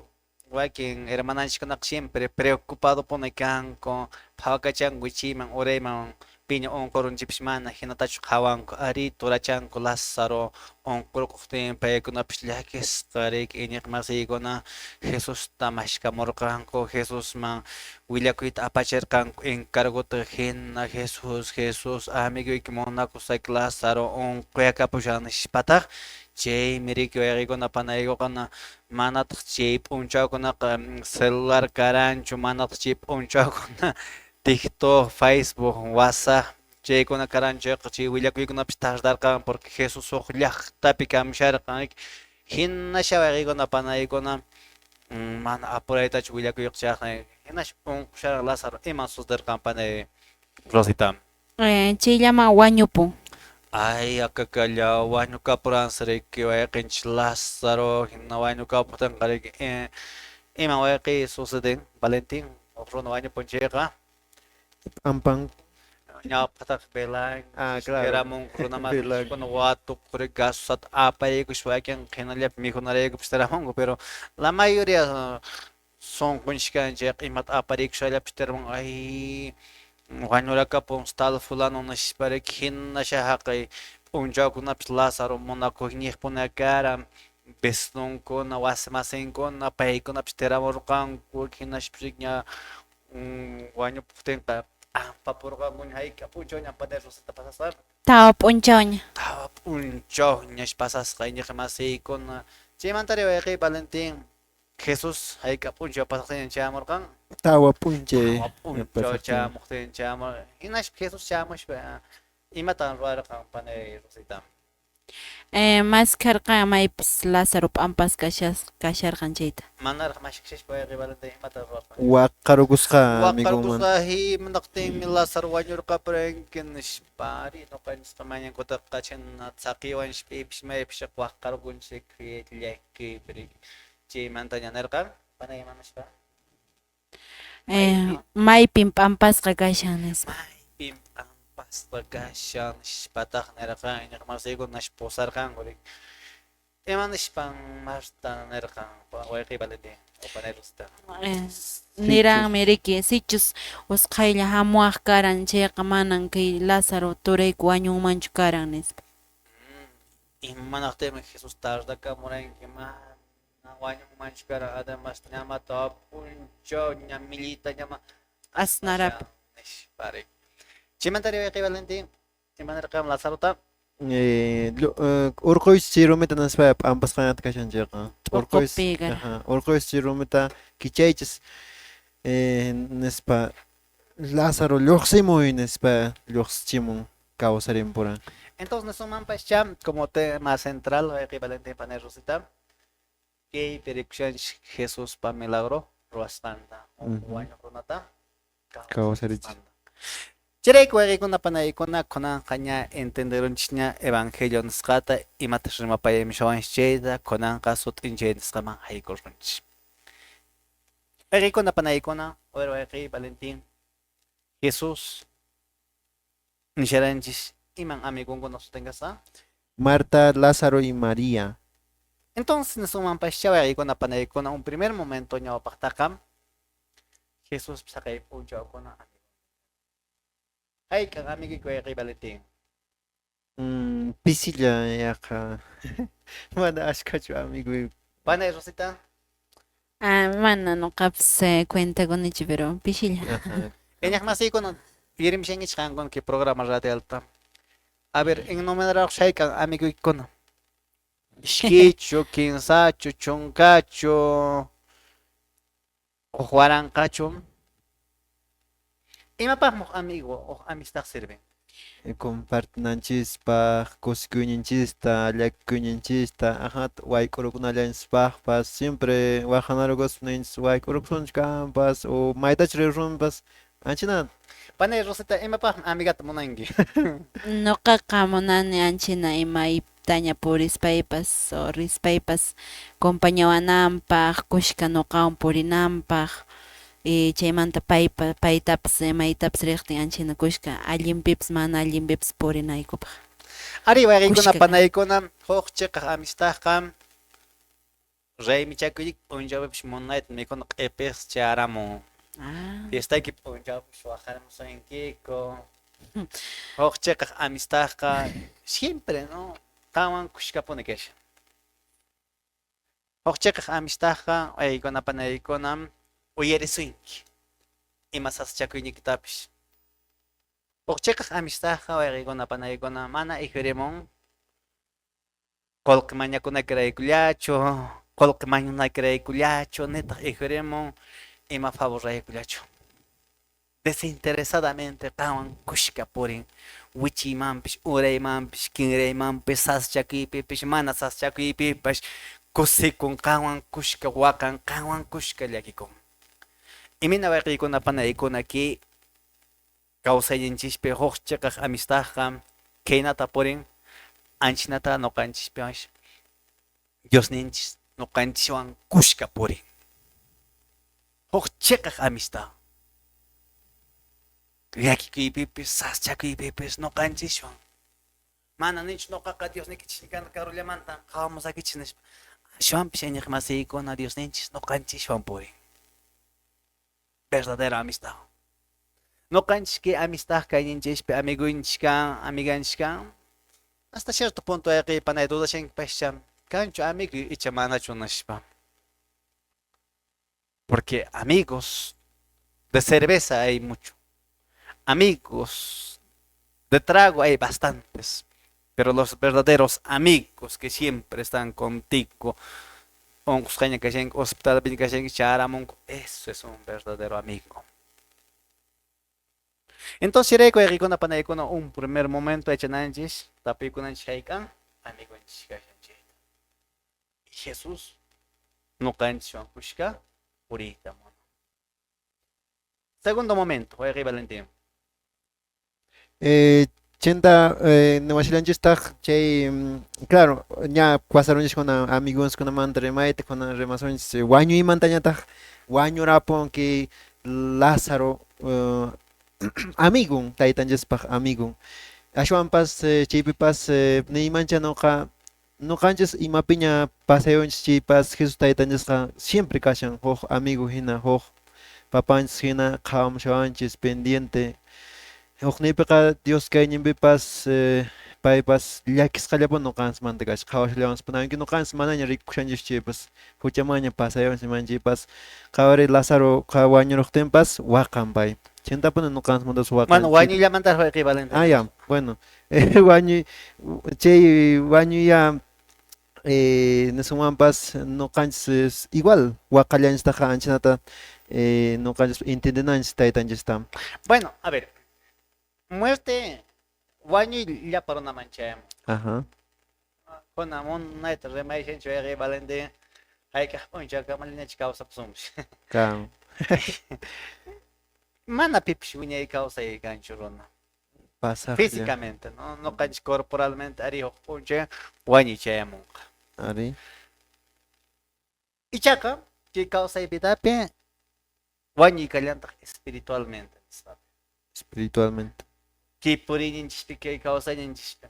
Speaker 1: wakin hermananchikkunaqa siempre preocupado puni kanku phawakachanku wichiyman urayman piña unqurunchikpis mana hinatachu qhawanku ari turachanku Lázaro unqurquqtin paykunapis llakisqa riki iñiqmasiykuna Jesusta mashkamurqanku Jesusman willakuyta apachirqanku encargota hina Jesús Jesús amiguyki munakusqayki Lázaro unquyakapushan nispataq chaymi riki wayqiykuna panaykuqa manataq chay p'unchawkunaqa celular karanchu manataq chay p'unchawkuna TikTok, Facebook, WhatsApp chaykuna karanchayqa chay willakuykunapis tardarqan porque Jesús huk llaqtapi kamusharqan hinasha wayqiykuna panaykuna mana apuraytachu willakuyqa chayqa hinash unqusharqan Lázaro iman sucederqan panay Rosita.
Speaker 2: Chayllaman wañupun.
Speaker 1: Ay, akakalla wañukapuransi riki wayqinchis Lázaro hina wañukaputinqa riki iman wayqiy suceden Valentín huk runa wañupun chayqa
Speaker 3: P'ampan.
Speaker 1: Ñawpaqtaqa velan
Speaker 3: Ah, claro.
Speaker 1: tiramunku runamasinkuna watuq riki gasusata apaykuspa wakinqa hinallapi mikhunaraykupis tiramunku pero la mayoría sunqunchis kan chayqa imata aparikushallapis tiramunku ay wañurakapun tal fulano nispa riki hinasha haqay p'unchawkunapis Lázaro munakuqñiqpuni karan vecinonkuna wasi masinkuna paykunapis tiramurqanku hinashpa riki ña wañupuqtinqa p'ampapurqankuña hayk'a p'unchawña panay Rosita pasasqa.
Speaker 2: Tawa p'unchawña.
Speaker 1: Tawa p'unchawñash pasasqa iñiqmasiykuna chaymantari wayqiy Valentín Jesús hayk'a p'unchaw pasaqtinña chayamurqan.
Speaker 3: Tawa p'unchay.
Speaker 1: Tawa p'unchaw chayamuqtin chayamurqan hinashpa Jesús chayamushpa imatan ruwarqan panay Rosita.
Speaker 2: Maskharqan maypis Lázaro p'ampasqa kasharqan chayta.
Speaker 1: Manaraq maskashaspa wayqi Valentín imata ruwarqan?
Speaker 3: Waqarukusqa amigonman.
Speaker 1: Waqarukusqa hinaqtinmi Lázaro wañurqapuranki nispa. Ari ñuqanchisqa mañankutaqa chhayna thaqiwanchis pipis maypis waqarukunchik llakiypi chaymantaña nirqan panay ima nispa?
Speaker 2: Maypin p'ampasqa kashan nispa.
Speaker 1: Maypin p'ampasqa kashan nispataq nirqan iñiqmasiykunash pusarqanku riki. Ima nispan Marta nirqan wayqiy Valentín o panay Rosita?
Speaker 2: Niranmi riki, sichus usqhaylla hamuwaq karan chayqa manan kay Lázaro turayku wañunmanchu karan nispa.
Speaker 1: Imanaqtinmi Jesús tardakamuranki mana wañunmanchu karan además ñama tawa p'unchaw ña millita ñama
Speaker 2: Asnarap.
Speaker 1: nispa riki. Chaymantari wayqiy Valentín ima nirqan Lazarota?
Speaker 3: Urquychis chay rumita nispa p'ampasqañata kashan chayqa.
Speaker 2: T'uqupi karan.
Speaker 3: Urquychis chay rumita kichaychis nispa Lázaro lluqsimuy nispa lluqsichimun kawsarimpuran.
Speaker 1: Entonces nisunmanpascha como tema central wayqiy Valentín panay Rosita kaypi rikushanchis Jesuspa milagro ruwasqanta wañuq runata
Speaker 3: Kawsarichisqanta.
Speaker 1: Chayrayku wayqiykuna panaykuna kunanqa ña entenderunchisña evangelio nisqata imatas rimapayamushawanchis chayta kunanqa sut'inchay nisqaman haykurunchis. Wayqiykuna panaykuna wayqiy Valentín Jesús nisharanchis iman amigunkuna sutin kasqa?
Speaker 3: Marta, Lázaro y María.
Speaker 1: Entonces nisunmanpascha wayqiykuna panaykuna un primer momento ñawpaqtaqa Jesús saqay p'unchawkuna hayk'aq amiguyki wayqiy Valentín?
Speaker 3: Pisilla yaqa mana ashkhachu amiguy.
Speaker 1: Panay Rosita?
Speaker 2: Mana nuqapas cuentakunichu pero pisilla.
Speaker 1: Iñiqmasiykuna yurimshankichik qankuna kay programa radialta. A ver, enumeraraq hayk'aq amiguykuna. Ishkaychu, kinsachu, chunkachu, huk waranqachu. Imapaqmi huk amigo huk amistad sirven?
Speaker 3: Compartinanchispaq, kusikuyninchista, llakikuyninchista, aja wayk'urukunallanchispaqpas, siempre waqanarukuspa ninchis wayk'urukusunchik kanpas o maytachu rirunpas, anchina.
Speaker 1: Panay Rosita, imapaqmi amigata munanki?
Speaker 2: Nuqaqa munani anchina imaytaña purispaypas o rispaypas compañawananpaq, kushka nuqawan purinanpaq. Chaymanta paytapas maytapas riqtin anchina kushka allinpipas mana allinpipas purinaykupaq.
Speaker 1: Ari wayqiykuna panaykuna huk chiqaq amistadqa raymichakuyki p'unchawpipas munayta mikhuna q'ipiqsi chayaramun. Fiestayki p'unchawpipas waqaramusunkiku. Huk chiqaq amistadqa siempre, ¿no? Qanwan kushkapuni kashan. Huk chiqaq amistadqa wayqiykuna panaykuna uyarisunki ima sasachakuyniykitapis. Huk chiqaq amistadqa wayqiykuna panaykuna mana ijurimun qullqi mañakunaykiraykullachu, qullqi mañunaykiraykullachu, nitaq ijurimun ima favor raykullachu. Desinteresadamente qanwan kushka purin wichiymanpis, uraymanpis, kinraymanpis, sasachakuypipish, mana sasachakuypipas kusikun qanwan kushka waqan, qanwan kushka llakikun. Imayna wayqiykuna panaykuna kay kawsayninchispi huk chiqaq amistadqa khaynata purin anchinata ñuqanchispiwan Diosninchis ñuqanchiswan kushka purin. Huk chiqaq amistad. Llakikuypipis, sasachakuypipis ñuqanchiswan. Mana ninchu ñuqaqa Diosniykichis karullamanta qhawamusakichis nispa. Ashwanpis iñiqmasiykuna Diosninchis ñuqanchiswan purin. Verdadera amistad. Ñuqanchis kay amistad kayninchispi amiguyninchis kan, amiganchis kan. Hasta cierto punto wayqiy panay dudashankipascha kanchu amigo icha manachu nispa. Porque amigos de cerveza hay mucho. Amigos de trago hay bastantes. Pero los verdaderos amigos que siempre están contigo, onqusqaña kashanki, hospitalpiña kashanki, chayaramunku, eso es un verdadero amigo. Entonces, chayrayku wayqiykuna panaykuna un primer momento yachananchis, tapuykunanchis hayk'an Amigonchis kashan chayta. Jesús noqanchiswan kushka puriyta munan. Segundo momento, wayqi Valentín.
Speaker 3: Chanta niwashallanchistaq chay claro, ña pasarunchiskuna amigonkunamanta rimayta, kunan rimasunchis wañuymantañataq wañurapun kay Lázaro amigun, taytanchispaq amigun. Ashwanpas chaypipas niymancha nuqa nuqanchis imapiña pasayunchis chaypas Jesús taytanchisqa siempre kashan huk amigo hina, huk papanchis hina qhawamushawanchis pendiente. Hukniypiqa Dios kayninpipas paypas llakisqallapuni nuqanchismanta kashan qhawashallawanchis aunque nuqanchis manaña rikukushanchis chaypas huchamanña pasayunchis imanchikpas qhawari Lázaro wañuruqtinpas waqan pay. Chayntapuni nuqanchismantapas waqan.
Speaker 1: Bueno, wañuyllamantaraq wayqi Valentín.
Speaker 3: Ah, ya, bueno. Wañuy chay wañuya nisunmanpas nuqanchis igual waqallanchistaqa anchanata nuqanchis entendenanchis taytanchista.
Speaker 1: Bueno, a ver. Muerte wañuy llapa runaman chayamun.
Speaker 3: Ajá.
Speaker 1: Kunan munayta rimayshanchik wayqi Valentín hayk'aq p'unchawkamallanachu kawsakusunpis.
Speaker 3: Claro.
Speaker 1: Mana pipis wiñay kawsay kanchu runa.
Speaker 3: Pasaqlla.
Speaker 1: Físicamente, ¿no? Nuqanchis corporalmente ari huk p'unchay wañuy chayamunqa.
Speaker 3: Ari.
Speaker 1: Ichaqa chay kawsay vidapi wañuy kallantaq espiritualmente nisqapi.
Speaker 3: Espiritualmente.
Speaker 1: Kay puriyninchispi kay kawsayninchispi.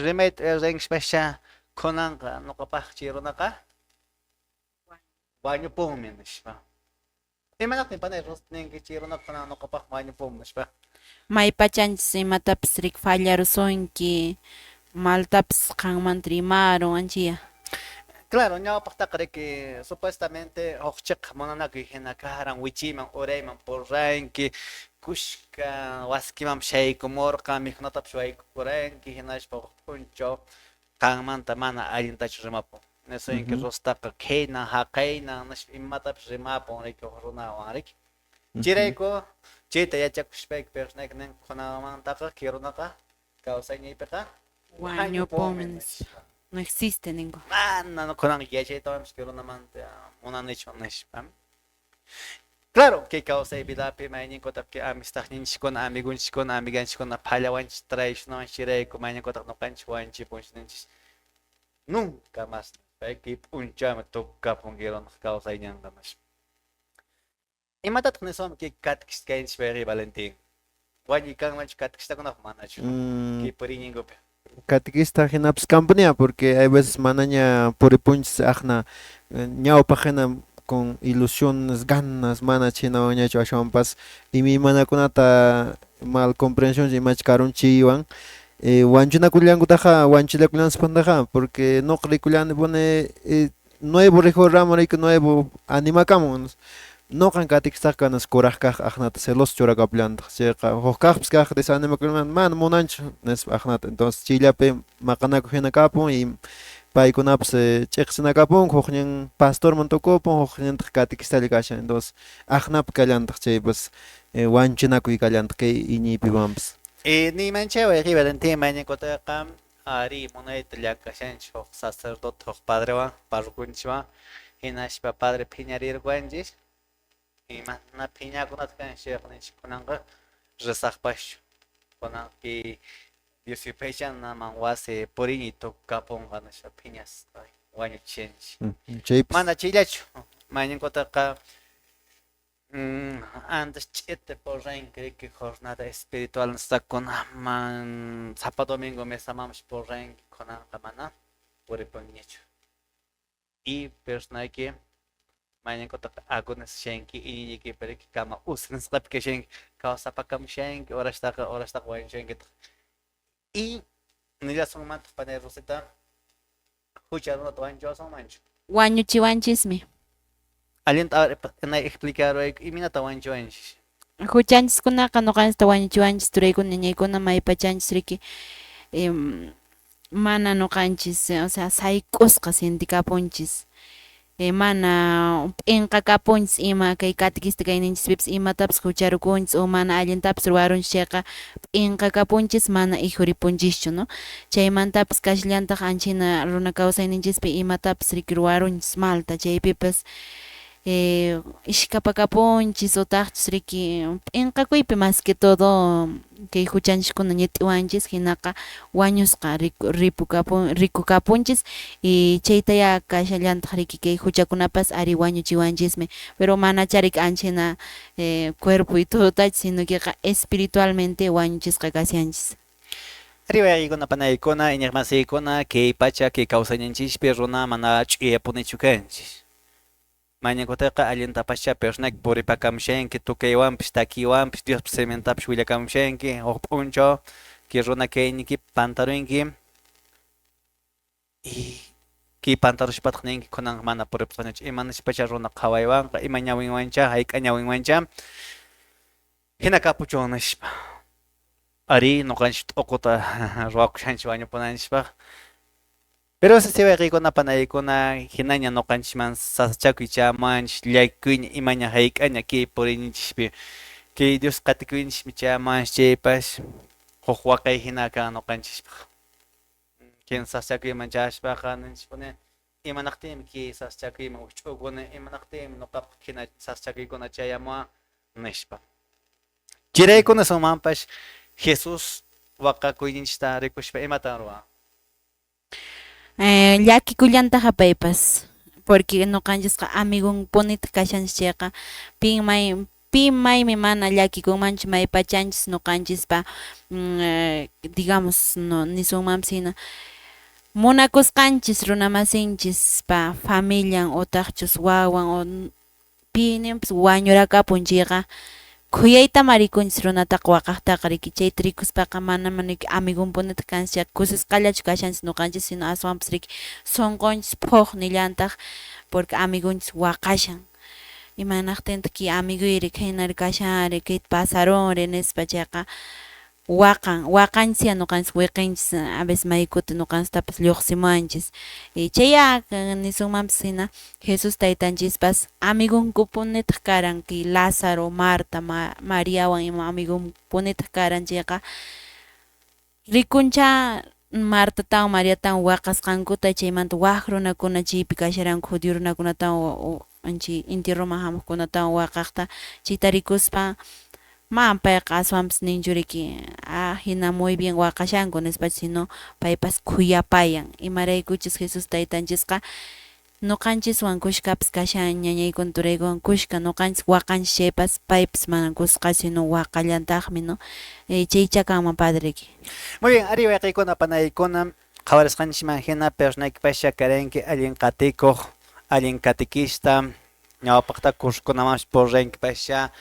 Speaker 1: Rimayta rinkispascha kunanqa nuqapaq chay runaqa wañupunmi nispa. Imanaqtin panay ninki chay runaqa kunan nuqapaq wañupunmi nispa.
Speaker 2: Maypachanchis imatapis rik fallarusunki, maltapis qanmanta rimarun anchiya.
Speaker 1: Claro, ñawpaqtaqa riki supuestamente huk chiqa munanakuy hina karan wichiyman urayman purranki kushka wasikimanpas shaykumurqan mikhunatapas waykukuranki hinaspa huk p'unchaw qanmanta mana allintachu rimapun. Nisunki Rostaqa khayna haqayna nispa imatapis rimapun riki huk runawan riki. Chayrayku chayta yachakuspayki personayki nin kunamantaqa kay runaqa kawsayniypiqa
Speaker 2: wañupunmi nispa. No existe ningún.
Speaker 1: Mana kunan yachaytawanpis kay runamanta munanichu nispa. Claro, kay kawsay vidapi mayninkutaq kay amistadninchiskuna, amigonchiskuna, amiganchiskuna phallawanchis traicionawanchis chayrayku mayninkutaq nuqanchis wanchipunchis ninchis. Nunca más kay p'unchawmi tukukapun kay runaq kawsayninqa nispa. Imatataq nisunman kay katkista kayninchis wayqi Valentín? Wañuy kanmanchu katkistakunapaq manachu? Kay puriyninkupi.
Speaker 3: Catequista hinapas kanpunia porque hay veces manaña puripunchis aqna ñawpaq hina con ilusiones, ganas mana chhaynawanñachu ashwanpas imaymanakunata mal comprensión imach karunchiywan wanchunakullankutaqa wanchillakullanspantaqa porque nuqa rikullani nuevo rijuramurayku nuevo animakamun nuqan catequistaqa kanas kuraq kaq aqnata celoso churakapullantaq chayqa huk kaqpas kaq desanimakullanta mana munanchu nispa aqnata entonces chayllapi maqanakuq hina kapun y paykunapas ch'iqsinakapunku huknin pastorman tukupun huknintaq catequistalla kashan entonces aqnapi kallantaq chaypas wanchinakuy kallantaq kay iñiypiwanpas.
Speaker 1: Niymancha wayqi Valentín mañakutaqa ari munayta llank'ashanchis huk sacerdote huk padrewan parroconchiswan hinaspa padre phiñarirquwanchis imana phiñakunata kanchis chayqa ninchis kunanqa risaqpaschu kunan kay Dios yupaychanaman wasi puriyniy tukukapunqa nispa phiñasqa wañuchishanchis.
Speaker 3: Chaypas
Speaker 1: Mana chayllachu mañankutaqa antes ch'iti purranki riki jornada espiritual nisqakunaman sapa domingo mesamanpas purranki kunanqa mana puripunñachu. Y personayki mañankutaqa agonishanki iñiynikipi riki kama usi nisqapi kashanki kawsapakamushanki horastaqa horastaqa wañushankitaq. Y nillasunmantaq panay Rosita hucha runata wañuchiwasunmanchu.
Speaker 2: Wañuchiwanchismi.
Speaker 1: Allinta explicarwayku imaynata wañuchiwanchis.
Speaker 2: Huchanchiskunaqa nuqanchista wañuchiwanchis turaykuna ñañaykuna maypachanchis riki mana nuqanchis o sea sayk'usqa sintikapunchis. Mana p'inqakapunchis ima kay catequista kayninchispipas imatapas hucharukunchis o mana allintapas ruwarunchis chayqa p'inqakapunchis mana ijuripunchischu, no? Chaymantapas kashallantaq anchina runa kawsayninchispi imatapas riki ruwarunchis malta chaypipas ishkapakapunchis utaqchus riki p'inqakuypi más que todo kay huchanchiskuna ñit'iwanchis hinaqa wañusqa ripukapun rikukapunchis y chaytaya kashallantaq riki kay huchakunapas ari wañuchiwanchismi pero manachá riki ancha hina cuerpo y todotachu sino queqa espiritualmente wañuchisqa kashanchis.
Speaker 1: Arí waykuna panaykuna iñiqmasiykuna kay pacha kay kawsayninchispi runa mana ch'uyapunichu kanchis. Mañakutiqa allintapascha personaki puripakamushanki tukaywanpis takiwanpis Diospa simintapas willakamushanki huk p'unchaw kay runa kayniykipi pantarunki y kay pantarushpataq ninki kunanqa mana puripusqañachu ima nishpacha runa qhawaywanqa ima ñawinwancha hayk'a ñawinwancha hina kapuchun nishpa. Arí ñuqanchis t'uquta ruwakushanchis wañupunanchispaq. Pero si wayqiykuna panaykuna hinaña ñuqanchisman sasachakuy chayamuwanchis llakikuyña imaña hayk'aña kay puriyninchispi kay Dios qatikuyninchismi chayamuwanchis chaypas huk waqay hina kan ñuqanchispaq. Kin sasachakuyman chayaspaqa ninchispuni imanaqtinmi kay sasachakuyman wikch'ukuni imanaqtinmi ñuqapaq hina sasachakuykuna chayamuwan nispa. Chiraykuna sunmanpas Jesús waqakuyninchista rikuspa imatan ruwan?
Speaker 2: Llakikullantaq paypas porque ñuqanchisqa amigonpunitaq kashanchis chayqa pin may pi maymi mana llakikunmanchu maypachanchis ñuqanchispa digamos no nisunmanpis hina munakusqanchis runamasinchispa familian utaqchus wawan o pininpas wañurakapun chayqa khuyaytama rikunchis runataqa waqaqtaqa riki chayta rikuspaqa manam riki amigonpunitaq kanchis chayqa kusisqallachu kashanchis ñuqanchis sino aswanpas riki sunqunchis phuq nillantaq porque amigonchis waqashan imanaqtintaq kay amigoyri khaynari kashanri kayta pasarunri nispa chayqa waqan waqanchis ya ñuqanchis wiqinchis a veces maykuta ñuqanchistapas lluqsimuwanchis chaya nisunmanpis hina Jesús taytanchispas amigonkupunitaq karan kay Lázaro, Marta, Mariawan ima amigonpunitaq karan chayqa rikuncha Martatawan Mariatawan waqasqankuta chaymanta wak runakuna chaypi kasharanku judío runakunatawan anchi entierroman hamuqkunatawan waqaqta chayta rikuspa man payqa aswanpas ninchu riki ah hina muy bien waqashanku nispachu sino paypas khuyapayan imaraykuchus Jesús taytanchisqa ñuqanchiswan kushkapas kashan ñañaykuna turaykuwan kushka ñuqanchis waqanchis chaypas paypas mana kusqachu sino waqallantaqmi no chaycha kanman padre.
Speaker 1: Muy bien, ari wayqiykuna panaykuna qhawarisqanchisman hina personaykipascha karanki allin qatikuq allin catequista ñawpaqta kursukunamanpis purrinkipascha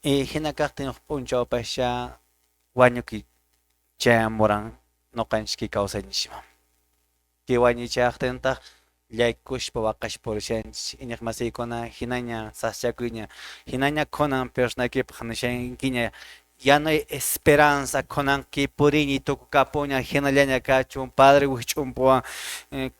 Speaker 1: y hina kaqtin huk p'unchawpascha wañukuy chayamuran ñuqanchis kay kawsayninchisman. Kay wañuy chayaqtintaq llakikuspa waqaspa purishanchis iñiqmasiykuna hinaña sasachakuyña hinaña kunan personaykipaq nishankiña ya no hay esperanza kunan kay puriyniy tukukapuña hinallaña kachun padre wikch'umpuwan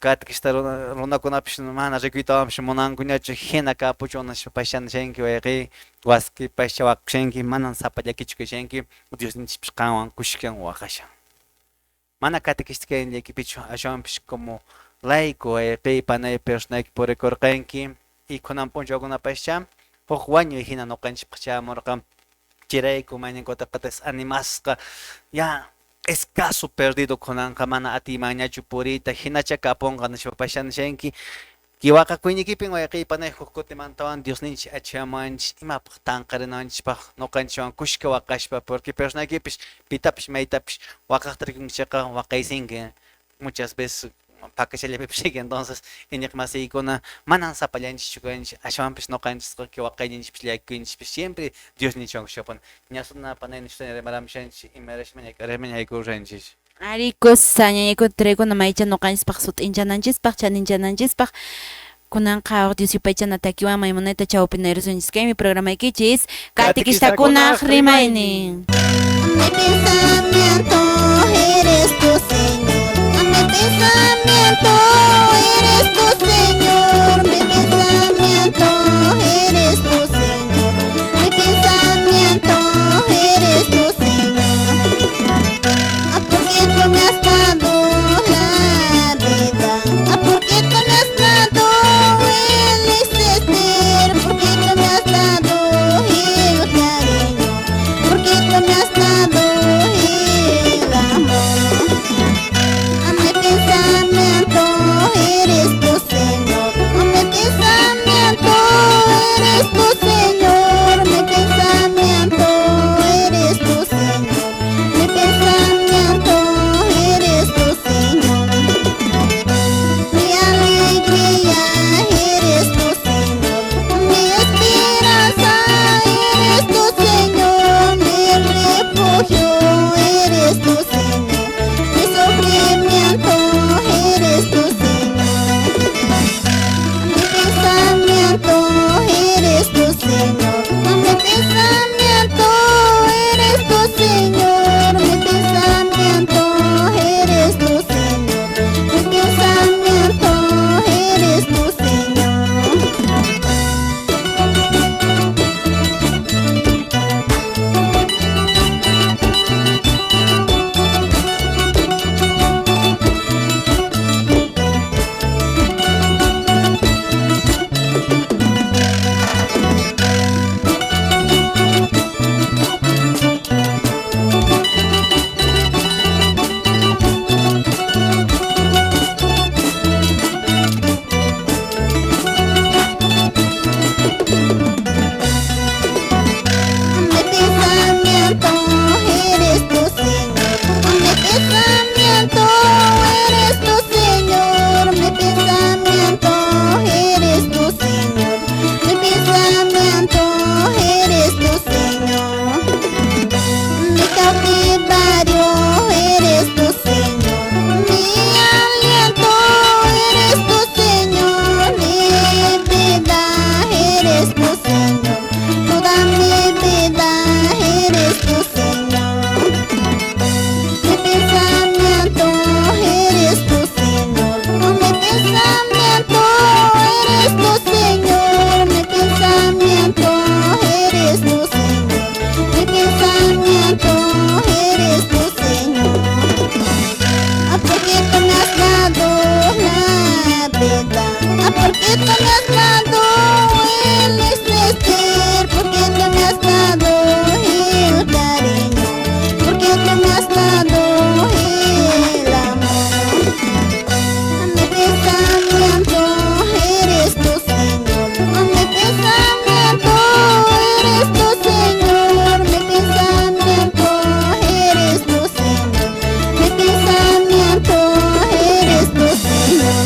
Speaker 1: catequista runakunapis mana rikuytawanpis munankuñachu hina kapuchun nispa pascha nishanki wayqiy wasipascha waqashanki manan sapallakichu kashanki Diosninchispis qanwan kushkan waqashan. Mana catequista kaynikipichu ashwanpis como laico wayqiy panay personayki purikurqanki y kunan p'unchawkunapascha huk wañuy hina ñuqanchispaq chayamurqan chayrayku mañankutaqa desanimasqa ya es caso perdido kunanqa mana atiymanñachu puriyta hinacha kapunqa nispa pascha nishanki kay waqakuyniykipin wayqiy panay huk kutimantawan Diosninchik achayamuwanchis imapaq tanqarinawanchispaq ñuqanchikwan kushka waqashpa porque personaykipis pitapis maytapis waqaqta rikunki chayqa waqaysinki muchas veces pakashallapipis entonces iñiqmasiykuna manan sapallanchischu kanchis ashwanpis ñuqanchisqa kay waqayninchispis llakikuyninchispis siempre Diosninchikwan kushkapuni ñasuna panay nishpa rimaramushanchik imarashmaña k'arashmaña haykurushanchis.
Speaker 2: Ari kusa ñañaykuna turaykuna maycha ñuqanchispaq sut'inchananchispaq chaninchananchispaq kunanqa Dios yupaychana takiwan maymunayta chawpinayrusunchis kaymi programaykichis Catequistakunaq rimaynin.
Speaker 6: Mi pensamiento eres tú, Señor. A mi Pensamiento eres tú, Señor. Mi pensamiento eres tú, Señor. Mi pensamiento eres tú, Señor. Porque tú me has dado la vida. Porque tú me has dado el existir. Porque tú me has dado el cariño. Porque tú me has dado el amor. Mi pensamiento eres tú, Señor. Mi pensamiento eres tú, Señor. Mi pensamiento eres tú, Señor. Mi pensamiento eres tú, Señor. Mi alegría eres tú, Señor. Mi esperanza eres tú, Señor. Mi refugio eres tú, Señor. Mi sufrimiento eres tú, Señor. Mi pensamiento eres tú, Señor. Mi pensamiento eres tú, Señor. Mi pensamiento eres tú, Señor. Mi pensamiento eres tú, Señor. Mi pensamiento eres tú, Señor. Mi pensamiento eres tú, Señor. Mi pensamiento eres tú, Señor. Mi pensamiento eres tú, Señor. Mi cautiverio eres tú, Señor. Mi aliento eres tú, Señor. Mi vida eres tú, Señor. Toda mi vida eres tú, Señor. Mi pensamiento eres tú, Señor. Mi pensamiento eres tú, Señor. Mi pensamiento eres tú, Señor. Mi pensamiento eres tú, Señor. Porque tú me has dado la vida. Porque tú me has dado el existir. Porque tú me has dado el cariño. Porque tú me has dado el amor. Mi pensamiento eres tú, Señor. Mi pensamiento eres tú, Señor. Mi pensamiento eres tú, Señor. Mi pensamiento eres tú, Señor.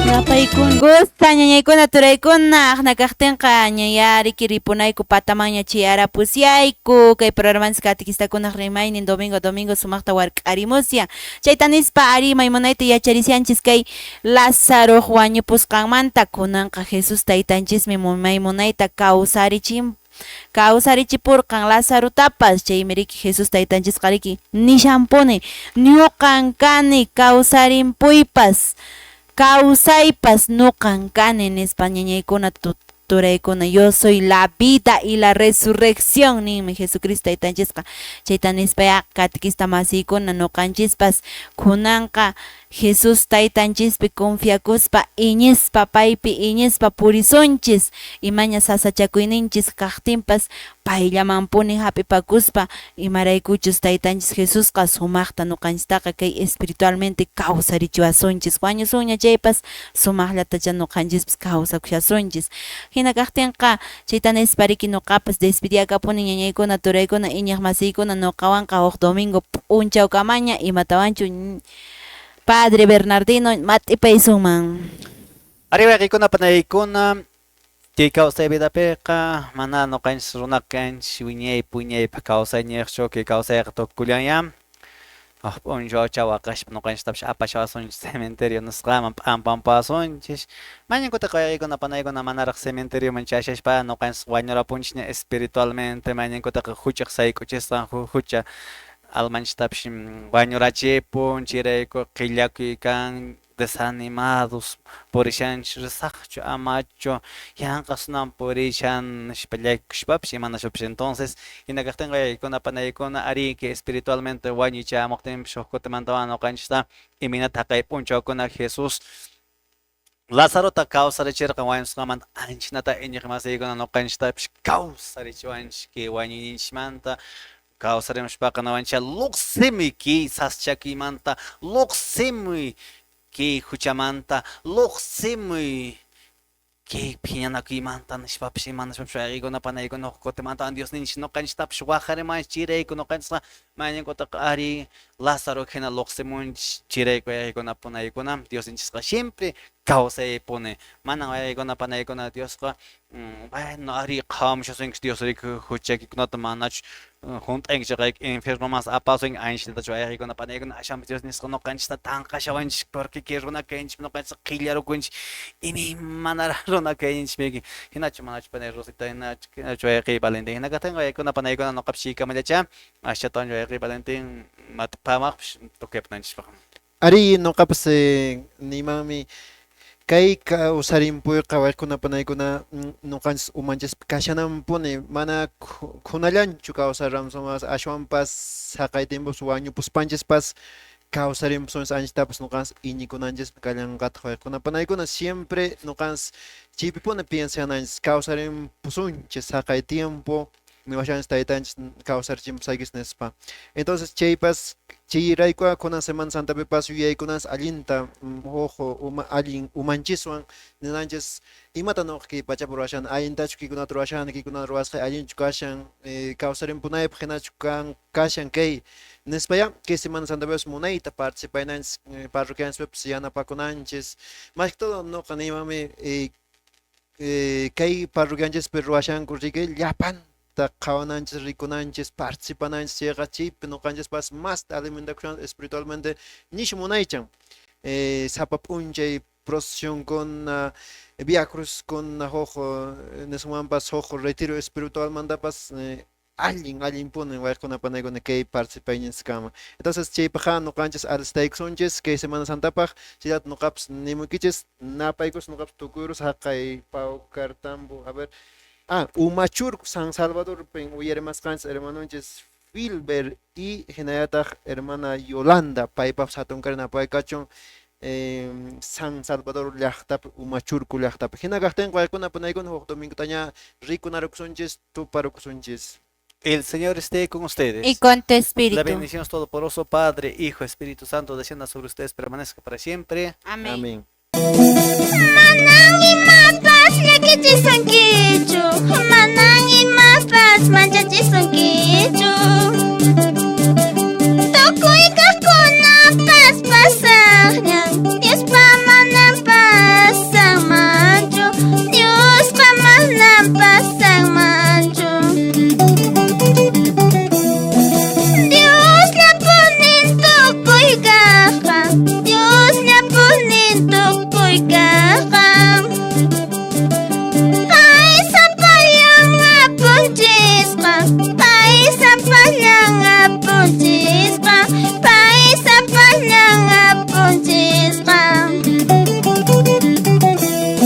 Speaker 2: Napaykuna gusta ñañaykuna turaykuna aqna kaqtinqa ñayariki ripunayku patamanña chiyarapusyayku kay programanchis katequistakunaq rimaynin domingo domingo sumaqta wark'arimusya chayta nispa ari maymunayta yacharisyanchis kay Lázaroq wañupusqanmanta kunanqa Jesús taytanchismi maymunayta kawsarichipurqan Lázarutapas chaymi riki Jesús taytanchisqa riki nishanpuni ñuqan kani kawsarimpuypas kawsaypas nuqan kani nispa ñañaykuna turaykuna yo soy la vida y la resurrección ninmi Jesucristo taytanchisqa chayta nispaya katikista masiykuna nuqanchispas kunanqa Jesús taytanchispi confiakuspa iñispa paypi iñispa purisunchis imaña sasachakuyninchis kaqtinpas payllamanpuni hap'ipakuspa imaraykuchus taytanchis Jesusqa sumaqta nuqanchistaqa kay espiritualmente kawsarichiwasunchis wañusunña chaypas sumaqllatacha nuqanchispas kawsakushasunchis hina kaqtinqa chayta nispa riki nuqapas despediakapuni ñañaykuna turaykuna iñiq masiykuna nuqawanqa huk domingo p'unchawkamaña imatawanchu Padre Bernardino mat'ipaysunman.
Speaker 1: Arriba waykikuna panaykuna kay kawsay vidapiqa mana nuqanchis runa kanchis wiñaypa wiñaypaq kawsayñiqchu kay kawsayqa tukukullanña huk p'unchawcha waqaspa nuqanchistapas apashawasunchis cementerio nisqaman p'ampampasunchis mañankutaq waykikuna panaykuna manaraq cementerioman chayashaspa nuqanchis wañurapunchisña espiritualmente mañankutaqa huchaq sayk'uchisqan hucha Almanchistapis wañurachipun chayrayku qillakuy kan desanimados purishanchis risaqchu amachu yanqa sunan purishan nispa llakikushpapis imanashpapis entonces hina kaqtinqa yaykuna panaykuna ari que espiritualmente wañuy chayamuqtinpis huk kutimantawan ñuqanchista imaynata haqay p'unchawkuna Jesús Lazarota kawsarichirqan wañusqanmanta anchanata iñiq masiykuna ñuqanchistapis kawsarichiwanchis kay wañuyninchikmanta kawsarimushpaqa nawanchik luqsimuy kay sasachakuymanta luqsimuy kay huchamanta luqsimuy kay phiñanakuymanta nishpapis ima nishpapis wayqiykuna panaykuna huk kutimantawan Diosninchik ñuqanchiktapis waqarimanchik chayrayku ñuqanchikqa mañankutaqa ari Lázaro hina luqsimunchik chayrayku wayqiykuna panaykuna Diosninchikqa siempre kawsaypuni manan wayqiykuna panaykuna Diosqa bueno ari qhawamushasunkichu Dios riki huchaykikunata manachu hunt'anki chayqa infiernoman apasunki anchallatachu wayqiykuna panaykuna ashanpas Dios nisqa ñuqanchikta tanqashawanchik porque kay runa kayninchik ñuqanchikqa qillarukunchik imaymanaraq runa kayninchik hinachu manachu panay Rosita hinachu wayqiy Valentín hina kaqtinqa wayqiykuna panaykuna ñuqapis chaykamallachá aschatawan wayqiy Valentín mat'ipamaqpis tukuypananchispaq.
Speaker 3: Ari ñuqapas nimanmi kay kawsarimpuyqa wayqikuna panaykuna ñuqanchis umanchispi kashananpuni mana khunallanchu kawsaramusunpas ashwanpas haqay tiempos wañupuspanchispas kawsarimpusunchis anchatapas ñuqanchis iñikunanchismi kallanqataq wayqikuna panaykuna siempre ñuqanchis chaypipuni piensananchis kawsarimpusunchis haqay tiempo niwashanchis taytanchis kawsarichimpusaykichis nispa. Entonces chaypas chayrayku kunan Semana Santapipas yuyaykunanchis allinta huk allin umanchiswan ninanchis imata ñuqa kay pachapi ruwashani allintachu kaykunata ruwashani kaykunata ruwasqay allinchu kashan kawsarimpunaypaq hinachu kashan kay nispaya kay Semana Santapipas munayta participaynanchis parroquianchispipas yanapakunanchis más que todo ñuqa nimanmi kay parroquianchispi ruwashanku riki llapan qhawananchis rikunanchis participananchis chayqa chaypi ñuqanchispas masta alimentakushanchis espiritualmente nishu munaychan sapa p'unchay procesionkuna via cruciskuna huk nismanpas huk retiro espiritualmantapas allin allinpuni wayqikuna panaykuna kay participayninchiskama. Entonces chaypaqqa ñuqanchis alistaykusunchis kay Semana Santapaq chayllata ñuqapas nimuykichis napaykus ñuqapas tukuyrus haqay Paucartambo a ver Umachurco San Salvador pin uyarimasqanchis hermanonchis Filber y hinallataq hermana Yolanda paypapas hatunkaray napaykachun San Salvador llaqtapi Umachurco llaqtapi hina kaqtinqa wayqikuna panaykuna huk domingotaña rikunarukusunchis tuparukusunchis.
Speaker 1: El Señor esté con ustedes.
Speaker 2: Y con tu espíritu.
Speaker 1: La bendición Todopoderoso, Padre, Hijo, Espíritu Santo, descienda sobre ustedes, permanezca para siempre.
Speaker 5: Amén.
Speaker 3: Amén.
Speaker 6: Manan imapas llakichisunkichu, manan imapas manchachisunkichu. Tukuy kaqkunapas pasaqñan, Diospa manan pasanmanchu, Diospa manan pasanmanchu. Diosllapunin tukuy kaqqa, Diosllapunin tukuy kaqqa. Pay sapallan apunchisqa, pay sapallan apunchisqa, pay sapallan apunchisqa. Pay sapallan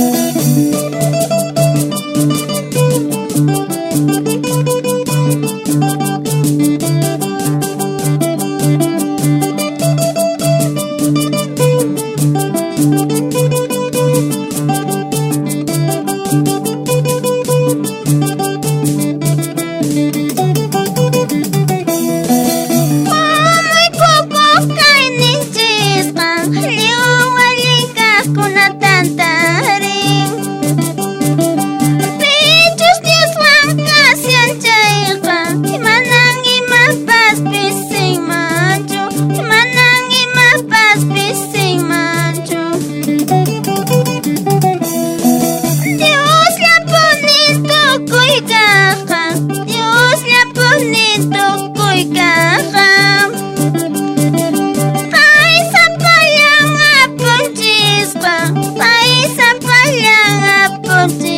Speaker 6: apunchisqa,